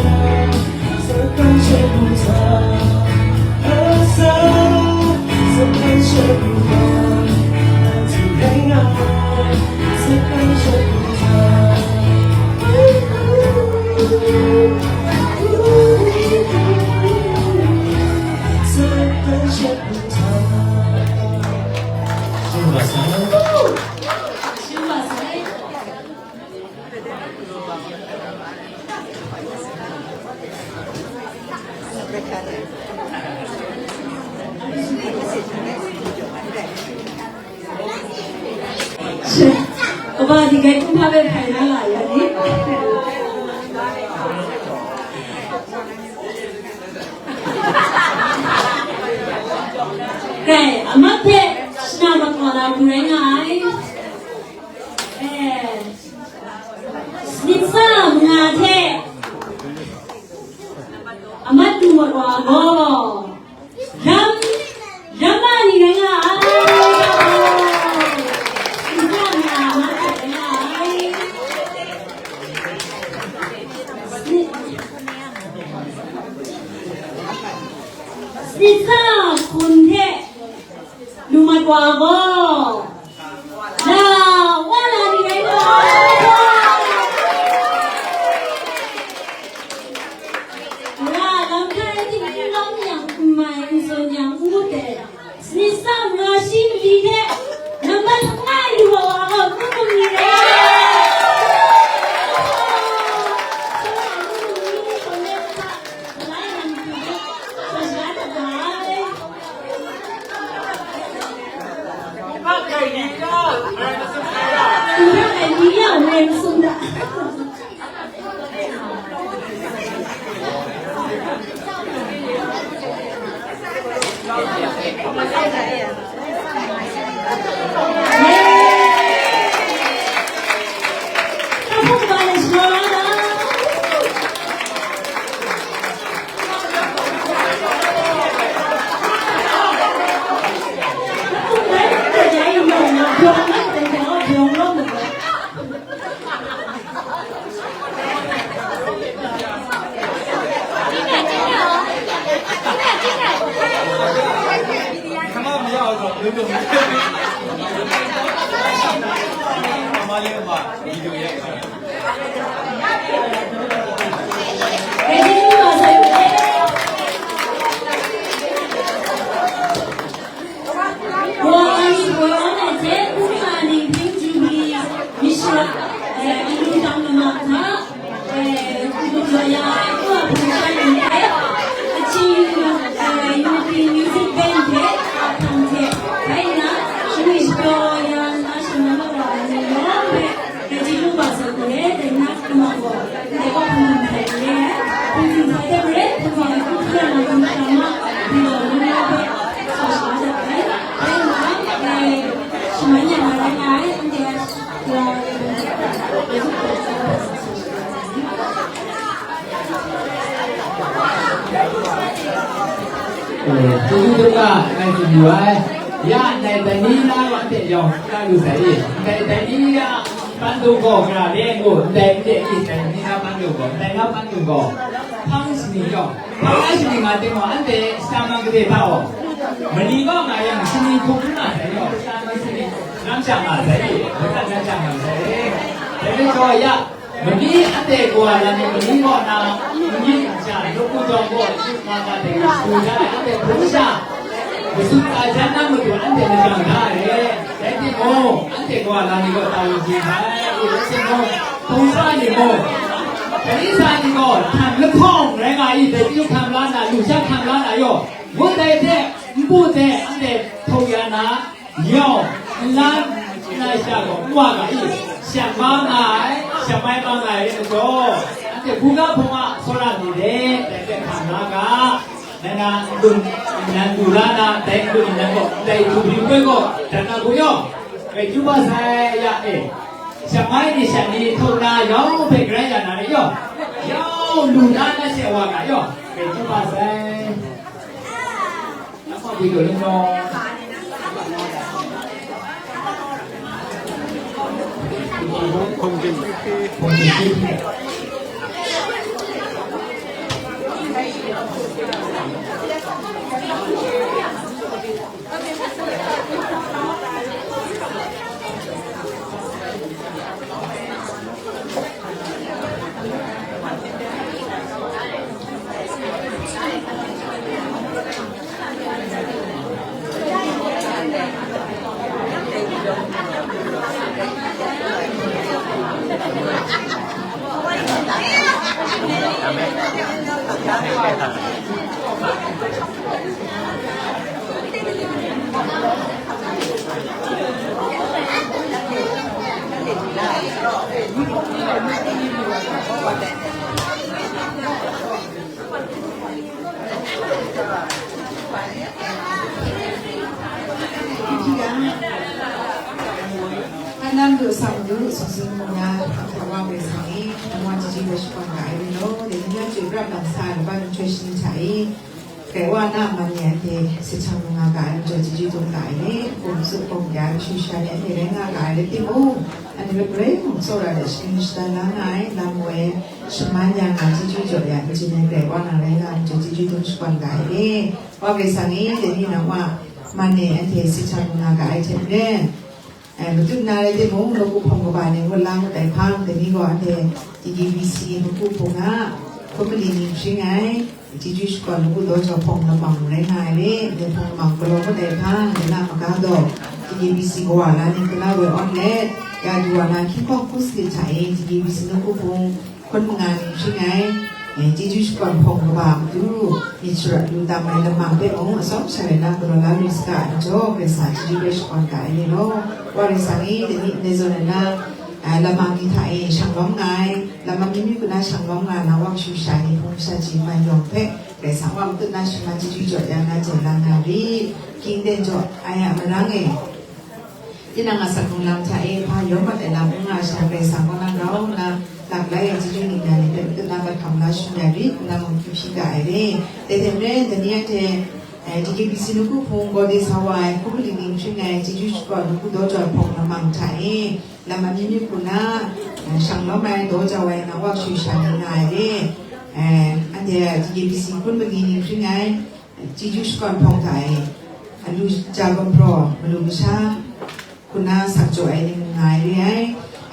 Second should be wrong. Kaba di gai kumhpa bai hpai na la ya ni. Kai, amat hpe shana mat wa na hku rai nga ai. Eh, sanit sa manga hte amat lu mat wa gaw, ram, ram ma ni rai nga ai. Sanit sa manga amat hte rai nga ai. Sanit, sanit sa hkun hte lu mat wa gaw, la, wa la ni rai gaw. Ra lam hkai ting lam yang n mai, n zawn yang n ngut ai, sanit sa manga shi mali hte nambat langai lu wa wa gaw, n ngut ni rai. Chyeju dum ga, ngai tsun yu ai. Ya ndai dai ni na wa nte yawng, ya lu sai i. Ndai dai ni ya, ban dung gaw, gara le ngu, ndai nte i, ndai ni na ban dung gaw, ndai na ban dung gaw, hpang shani yawng, hpang na shani nga ting gaw, anhte shana man gade hta gaw, mali kaw nga yang, shani hkum n na sai gaw, shana man shani, lam sha nga sai i, madat lam sha nga sai i. Dai rai gaw, ya, Mali anhte kawa lam ni mali kaw na, mali kasha, nawku jawng gaw, yu nga ga hte kashadu da ai, anhte hpung sha, masut ka jan na matu anhte lajang da ai. Rai timung, anhte kawa lam ni gaw taw yu yu ai, rai timung, hpung sha ni mung, gari sa ni gaw, htan lahkawng rai nga i, dai chyu hkam la na, lusha hkam la na yaw, ngut dai hte, npu hte, anhte htaw ya na, Yawng, nlang, nlang sha gaw n wa ga i, shang ma nga ai, shang mai ma nga ai rai majaw, anhte hkungga hpung a tsawra ni de, dai hpe hkam la ga, ngai na n-gun nnan du la na, dai n-gun nnan gaw, ndai htu hpring hpe gaw, dan na hku yaw, grai chyu ba sai ya e, shang mai ni sha ni htaw na yawng hpe grai ya na rai yaw, yawng lu na na she wa ga yaw, grai chyu ba sai. Hpa nam du sang du, sung sung mu na, hpa wa we sang e, hpa wa chyeju da shakawn ga ai ri law, dai ni a chyoi pra lam sa ai, laban nhtoi shani hta e, Karai wa na a man ni anhte, sit hkam lu nga ga ai majaw chyeju dum ga ai ni, kum tsup kum ya, shu sha ni anhte rai nga ga ai rai timung, anhte hpe Karai mung tsawra de shaning shada la nga ai, lam woi, shaman ya nga, chyeju jaw ya, kaji ni Karai wa na rai nga ai majaw chyeju dum shakawn ga ai ni. Wa Karai Kasang e, dai ni nang wa man e anhte sit hkam lu nga ga ai hte maren, eh, matut na rai timung, nawku hpawng kaba ni ngut la ngut ai hpang, dai ni gaw anhte D K B C nawku hpung a hkun mali ni hpring ai, chyeju shakawn nawku daw jau hpawng lamang rai nga ai re, dai hpawng lamang galaw ngut ai hpang, dai na maga gaw D K B C kawa la ni kana woi awng let, ya du wa na hkying hkawng hku sanit hta e, D K B C nawku hpung, hkun manga ni hpring ai, eh, chyeju shakawn hpawng kaba matu, myit sharawt lu tam ai lamang hpe mung atsawm sha rai na galaw la lu saga ai majaw, Karai Kasang chyeju hpe shakawn ga ai ni law, Wa Karai Kasang e, dai ni ndai zawn ai na, eh, lamang ni hta e shang lawm nga ai, lamang ni mi kuna shang lawm nga na wa kashu sha ni hpung masha ji man yawng hpe, Karai Kasang wa matut na shaman chyeju jaw ya na jai la nga ri, hkying ten jaw ai a marang e, Tinang a asak hkrung lam hta e hpa yawng mat ai lam n nga ai sha, Karai Kasang kaw na grau nna, lak lai ai chyeju ningnan ni hpe matut na bat hkam la shangun ai rit nna, mung hpyi ga ai re. Dai hte maren, dai ni anhte, eh, D K B C nawku hpung gaw de sa wa ai, hkun mali ni hpring ai, chyeju shakawn nawku daw jau ai hpawng lamang hta e, lam amying myit hku na, eh, shang lawm ai, daw jau ai, nang wa kashu sha ni nga ai re. Eh, anhte D K B C hkun mali ni hpring ai, chyeju shakawn hpawng hta e, alu ja gumhpraw, malu masha, hku na sak jaw ai ni mung nga ai re ai.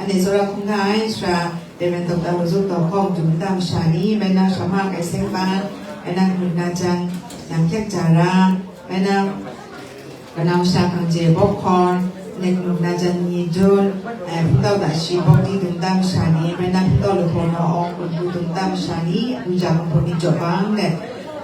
Anhte tsawra hkungga ai sara, Rev. Doctor Lawzuk Tawhkawng, dum nta masha ni, bai na Shama Kai Seng Ban, bai na Mut Na Jan, Yang Hkyek Jara, bai na Kanau Sha Hkang Je Bawk Hkawn, Nek Mut Na Jan Nyi Dun, eh, Hpungtau Dashi Bawk Di, dum nta masha ni, bai na Hpungtau Lahpaw Naw Awng Kun Pu, dum nta masha ni, lu ja gumhpraw ni jaw bang let,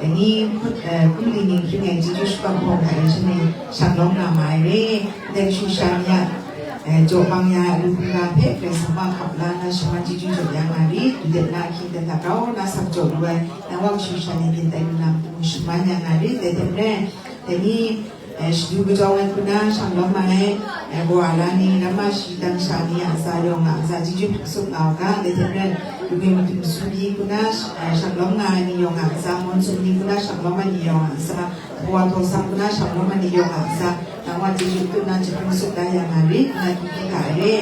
dai ni, eh, hkun mali ni hpring ai chyeju shakawn hpawng hta e shanhte shang lawm nga ma ai re. Dai kashu sha ni a, eh, jaw bang ya ai alu hkungga hpe Karai Kasang wa hkap la nna shaman chyeju jaw ya nga rit, du dep na ahkying ten hta grau nna sak jaw lu ai, nang wa kashu sha ni byin tai lu na matu shaman ya nga rit, dai hte maren, dai ni, eh, shadu kajawng ai hku na shang lawm ai, eh, kawa la ni, ramma shi dang sha ni a ntsa yawng a ntsa chyeju hpung tsup nga u ga, dai hte maren, Lungwi Madu Madu Sumi hku na, eh, shang lawm nga ai ni yawng a ntsa, Monsun ni hku na shang lawm ai ni yawng a ntsa, Kawa Htaw Sang hku na shang lawm ai ni yawng a ntsa, nang wa chyeju matut na jahpring tsup da ya nga rit, nna hpyi ga ai re.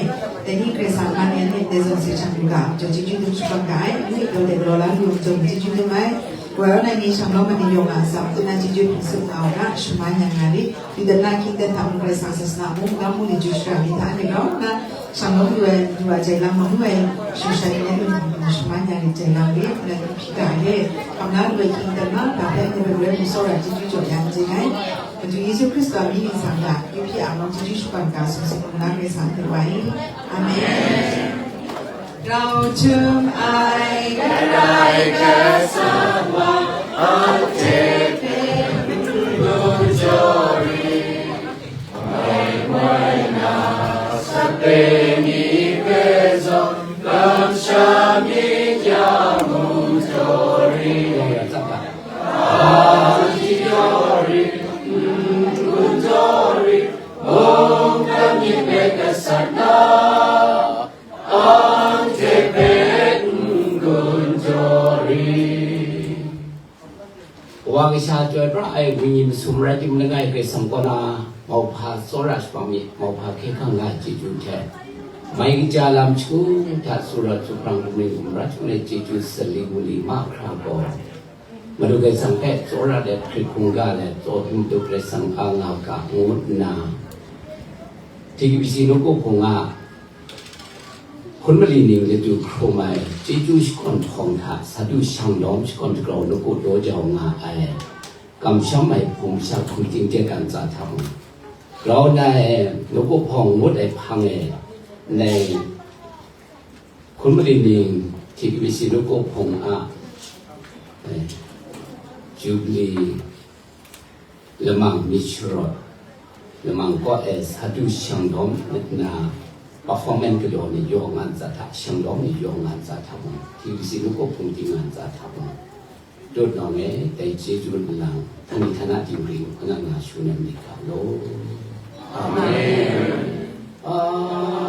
Dai ni Karai Kasang man e myit dai zawn se shang lu ga, majaw chyeju dum shakawn ga ai, nni daw de galaw la lu ai majaw chyeju dum ai, kawa yawn ai ni shang lawm ai ni yawng a ntsa, matut na chyeju hpung tsup nga u ga, shaman ya nga rit, du dep na ahkying ten hta mung Karai Kasang sasana mung, magam mung ni chyeju shara mi hta ni grau nna, shang lawm lu ai, du wa jai lang mamu ai, shu sha ni ngai mung shaman ya rit jai lang rit, nna hpyi ga ai re. Hkam la lu ai hkying ten ma, ga hpe ngai hpe grai mu tsawra chyeju jaw ya n jeng ai. Madu Yesu Hkristu a mying ningsang hta, yu hpyi a mung chyeju shakawn ga sung sing lu na Karai Kasang hte wa i. Amen. Grau htum ai Karai Kasang wa, anhte hpe n-gun jaw rit. Wai wai na sape ni hpe zawn, kamsham myit ya mung jaw rit. Hpa jaw rit, n-gun jaw rit, mungkan myit hpe gasat na, anhte hpe n-gun jaw rit. Wa kasha chyoi pra ai wenyi masum rai timung, langai Karai Kasang kaw na mauhpa tsawra shapram mi, mauhpa hkye hkrang nga ai chyeju hte, mai kaja lam chyahkun hta tsurawt tsuprang hkungning gumra hkungning chyeju sali wunli mahkra gaw, Madu Karai Kasang hpe tsawra let hkrit hkungga let, tsaw hpung tup Karai Kasang a nga ga ngut nna, T K B C nawku hpung a hkun mali ning laju hkrum ai chyeju shakawn hpawng hta, sa du shang lawm shakawn dagrau nawku daw jau nga ai, kamsham ai hpung masha hkum ting de ga ntsa hta mung, grau nna e nawku hpawng ngut ai hpang e, ndai hkun mali ning T K B C nawku hpawng a, eh, Jubilee lamang myit sharawt, lamang kaw e sa du shang lawm nna, performance galaw ni yaw nga ntsa hta, shang lawm ni yaw nga ntsa hta mung, T K B C nawku hpung ting nga ntsa hta mung, Dut nawng e, dai chyeju nlang, hpung ni hta na dinghpring, hkungga nga shu na myit ga law. Amen. Amen.